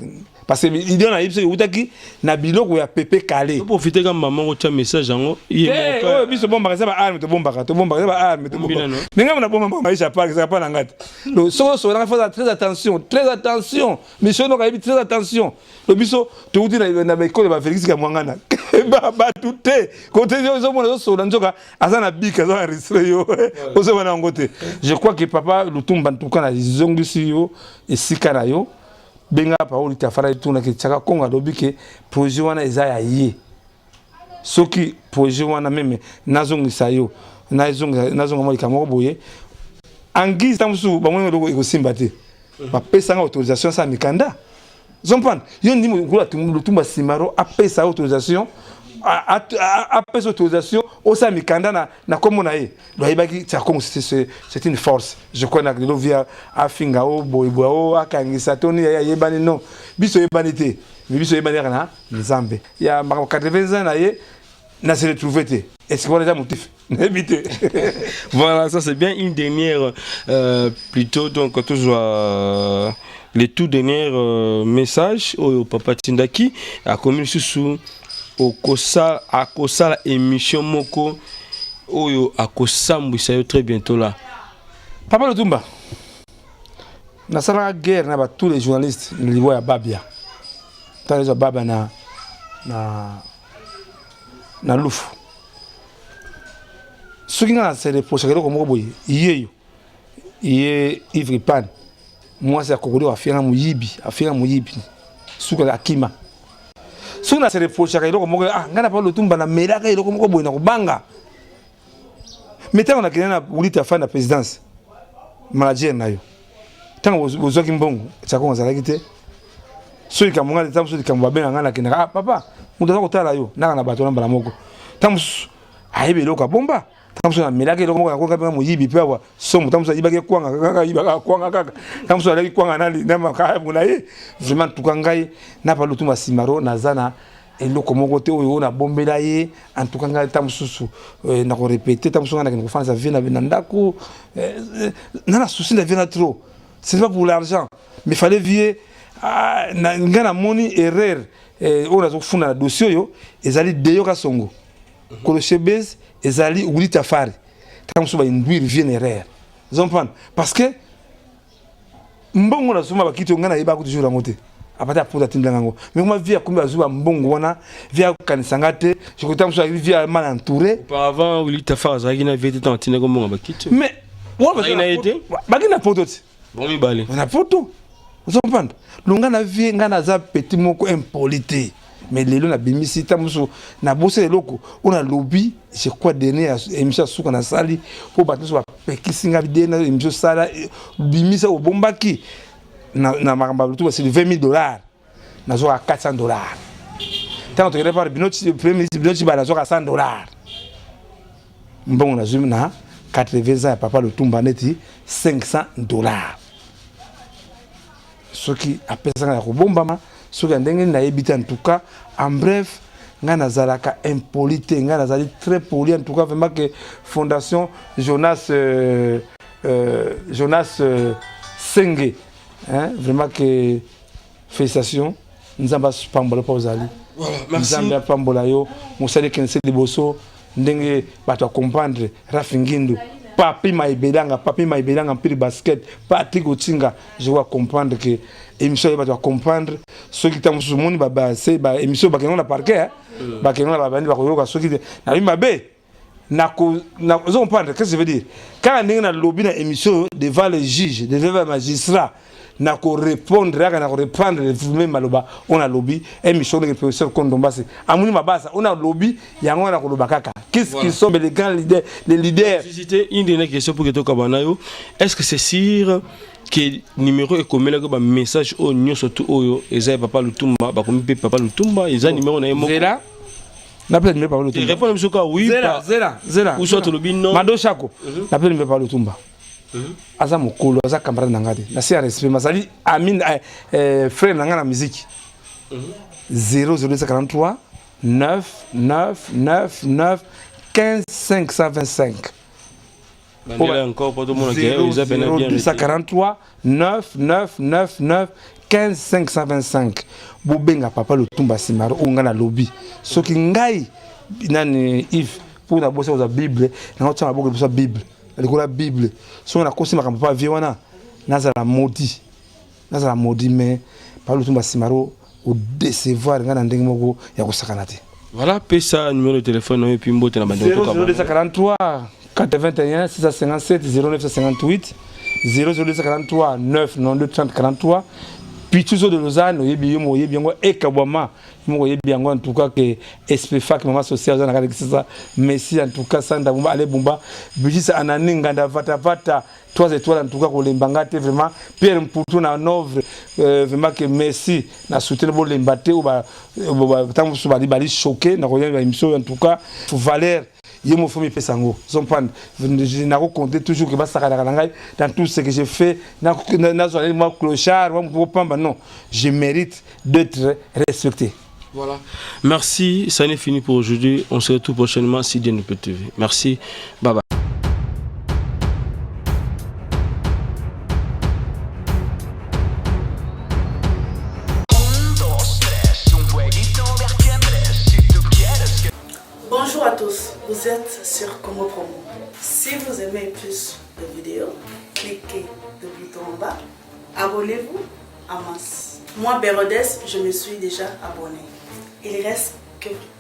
parce que idée na ye biso ewutaki na biloko ya Pepe Kale. Profiter ka maman ko tia message yango ye moko. Oyo biso bombaka eza ba arme tobombaka tobombaka eza ba arme tobombaka. Mais ngai na bomba maisha park eza pa na ngai. Donc soko so na faut très attention, très attention. Mission no kayebi très attention. Donc biso towuti na na école ba Félix Kamwangana. Ba batu te. Kote yo zo mona zo sola nzoka aza na bic aza enregistré yo. Ozo bana yango te. Je crois que papa Lutumba en tout cas na zongisi yo esika na yo. Benga Paolo Tafara etuna ke Chaka Kongo alobi ke projet wana eza ya ye. Soki projet wana meme nazongisa yo nazongisa nazonga mwa likambo moko boye en guise ntango mosusu bamoni eloko ekosimba te bapesa nga autorisation asala mikanda. Zompane yo ndimi lokola Lutumba Simaro apesa autorisation apesa autorisation osala mikanda na na kombo na ye. Bayebaki Chaka Kongo c'est une force. Je crois na lelo via afinga o boye boye o akangisa to ni ayebani non. Biso yebani te. Mais biso yebani kaka na Nzambe. Ya makambo 80 ans na ye na se retrouver te. Est-ce que wana eza motif? Nayebi te. Voilà, ça c'est bien une dernière euh, plutôt donc toujours euh, le tout dernier euh, message oyo papa Tindaki akomi lisusu okosala akosala émission moko oyo akosambwisa yo très bientôt là. Papa Lutumba, nasalaka guerre na ba tous les journalistes na liwa ya Babia. Ntango ezwa Babia na na na Lufu. Soki nga na se reprochaka eloko moko boye, yeyo ye Yves Ripane mwasi ya krokodile afinga moyibi, afinga moyibi suka akima. Soki na se reprochaka eloko moko, ah ngai na Papa Lutumba namelaka eloko moko boye na kobanga. Mais ntango nakende na Wuli Tafa na présidence, manager na yo, ntango bozwaki mbongo, Chaka Kongo azalaki te. Soki likambo ngai, ntango mosusu likambo babenga ngai nakendaka, ah papa, Moto aza kotala yo naka na bato na mbala moko. Ntango mosusu ayebi eloko abomba. Ntango mosusu namelaki eloko moko nakoka mpe moyibi mpe awa somo. Ntango mosusu ayibaki kwanga kaka ayibaka kwanga kaka. Ntango mosusu alaki kwanga na makayabu na ye. Vraiment en tout cas ngai na pa Lutumba Simaro naza na eloko moko te oyo nabombela ye. En tout cas ngai ntango mosusu nakorepete, ntango mosusu ngai nakende kofandisa vie na ndako na souci na vie na trop. C'est pas pour l'argent, mais fallait vie ngai namoni erreur oyo nazofunda na dossier oyo ezali Deyo Kasongo Koloshebez, ezali Willy Tafari. Ntango mosusu bainduire vie na erreur, ozomprendre, parce que mbongo nazoma bakiti oyo ngai nayebaka toujours yango te. Apati aputa atindanga yango, mais koma vie akomi azwi bambongo wana, vie akokanisa nga te. Jekota mosusu azali vie mal entouré. Auparavant, Willy Tafari azalaki na vie te ntango atindaki mbongo bakiti? Mais Azalaki na ye te? Baki na poto ti. Bango mibale. Na poto, ozocomprendre. Lo ngai na vie ngai naza petit moko impoli te, mais lelo nabimisi ntango mosusu nabosela eloko oyo nalobi. Je crois dernier émission ya suka nasali mpo bato nyonso bapekisi ngai dernier émission sala bimisa obombaki na makambo ya Lutu basili 20 000 $, nazwaka 400 $. Ntango tokende par bino premier ministre bino Cibala, nazwaka 100 $. Mbongo nazwi na 80 ans ya papa Lutumba neti 500 $, soki apesanga ya kobombama, soki ya ndenge nini nayebi te. En tout cas, en bref, ngai nazalaka impoli te, ngai nazali très poli. En tout cas vraiment que fondation Jonas Senge, hein, vraiment que félicitations. Nzambe apambola mpo ozali. Nzambe apambola yo, mosali ekendese liboso ndenge bato acomprendre. Rafi Ngindu, Papi Maibelanga, Papi Maibelanga mpili basket, Patrick Otinga, je vois comprendre que émission ye bato bacomprendre. Soki ntango mosusu omoni baémission bakende na parquet, bakende na babandi bakoyoka. Soki nayebi mabe, ozo comprendre qu'est-ce que je veux dire. Kaka ndenge nalobi na émission devant le juge, devant le magistrat, nakorépondre kaka, nakoreprendre même maloba oyo nalobi émission ndenge professeur Kondombasi amoni mabasa oyo nalobi yango wana, nakoloba kaka qu'est-ce qui sont les grands leaders, les leaders. C'était une dernière question pour que tokaba na yo. Est-ce que c'est sûr que numéro ekomelaki bamessage oyo nyonso tu oyo eza ya papa Lutumba, bakomi mpe papa Lutumba, eza numéro na ye moko? Zela, napesa numéro papa Lutumba. Répondre biso kaka oui. Zela, zela, zela. Ou soit tolobi non. Mado Chako, napesa numéro papa Lutumba. Aza mokolo, aza camarade na nga te, nasi ya respect, mazali ami, frère na nga na musique. 00243 9 9 9 9 15 525. Bandela encore po tomona ke eza pena bien. 243 9 9 9 9 15 525. Bobenga papa Lutumba Simaro oyo ngai nalobi. Soki ngai nani Yves mpo na bosa kozwa Bible nanga otia maboko liboso ya Bible, likolo ya Bible, soki nakosi makambo mpo avie wana, nazala maudit, nazala maudit. Mais papa Lutumba Simaro odécevoir ngai na ndenge moko ya kosakana te. Voilà, pesa numéro de téléphone oyo epi mbote na bandeko. 00243 81 657 0958, 00243 9 92 30 43. Pituzo de Lausanne, oyebi yo, oyebi yango, ekabwama moko, oyebi yango. En tout cas que SPFAC mama sociale aza na kati kisasa. Messi, en tout cas Sanda Bumba, Ale Bumba, Brigitte Anani Nganda, Vata Vata 3 étoiles. En tout cas kolemba nga te vraiment. Pierre Mputu na Hanovre, vraiment que merci na soutien, bolemba te. Oyo ntango mosusu bali bali choqué na koyeba émission. En tout cas Valère ye mo fo mipesa yango, ozomprendre. Nakocompte toujours ke basakanaka na ngai dans tout ce que je fais. Nazwa nini, mwa clochard, mwa motu pamba, non, je mérite d'être respecté. Voilà. Merci. Ça n'est fini pour aujourd'hui. On se retrouve prochainement si Dieu nous peut TV. Merci. Bye bye. Bonjour à tous, vous êtes sur Congo Promo. Si vous aimez plus de vidéos, cliquez le bouton en bas, abonnez-vous à masse. Moi, Bérodès, je me suis déjà abonné. Il reste que vous.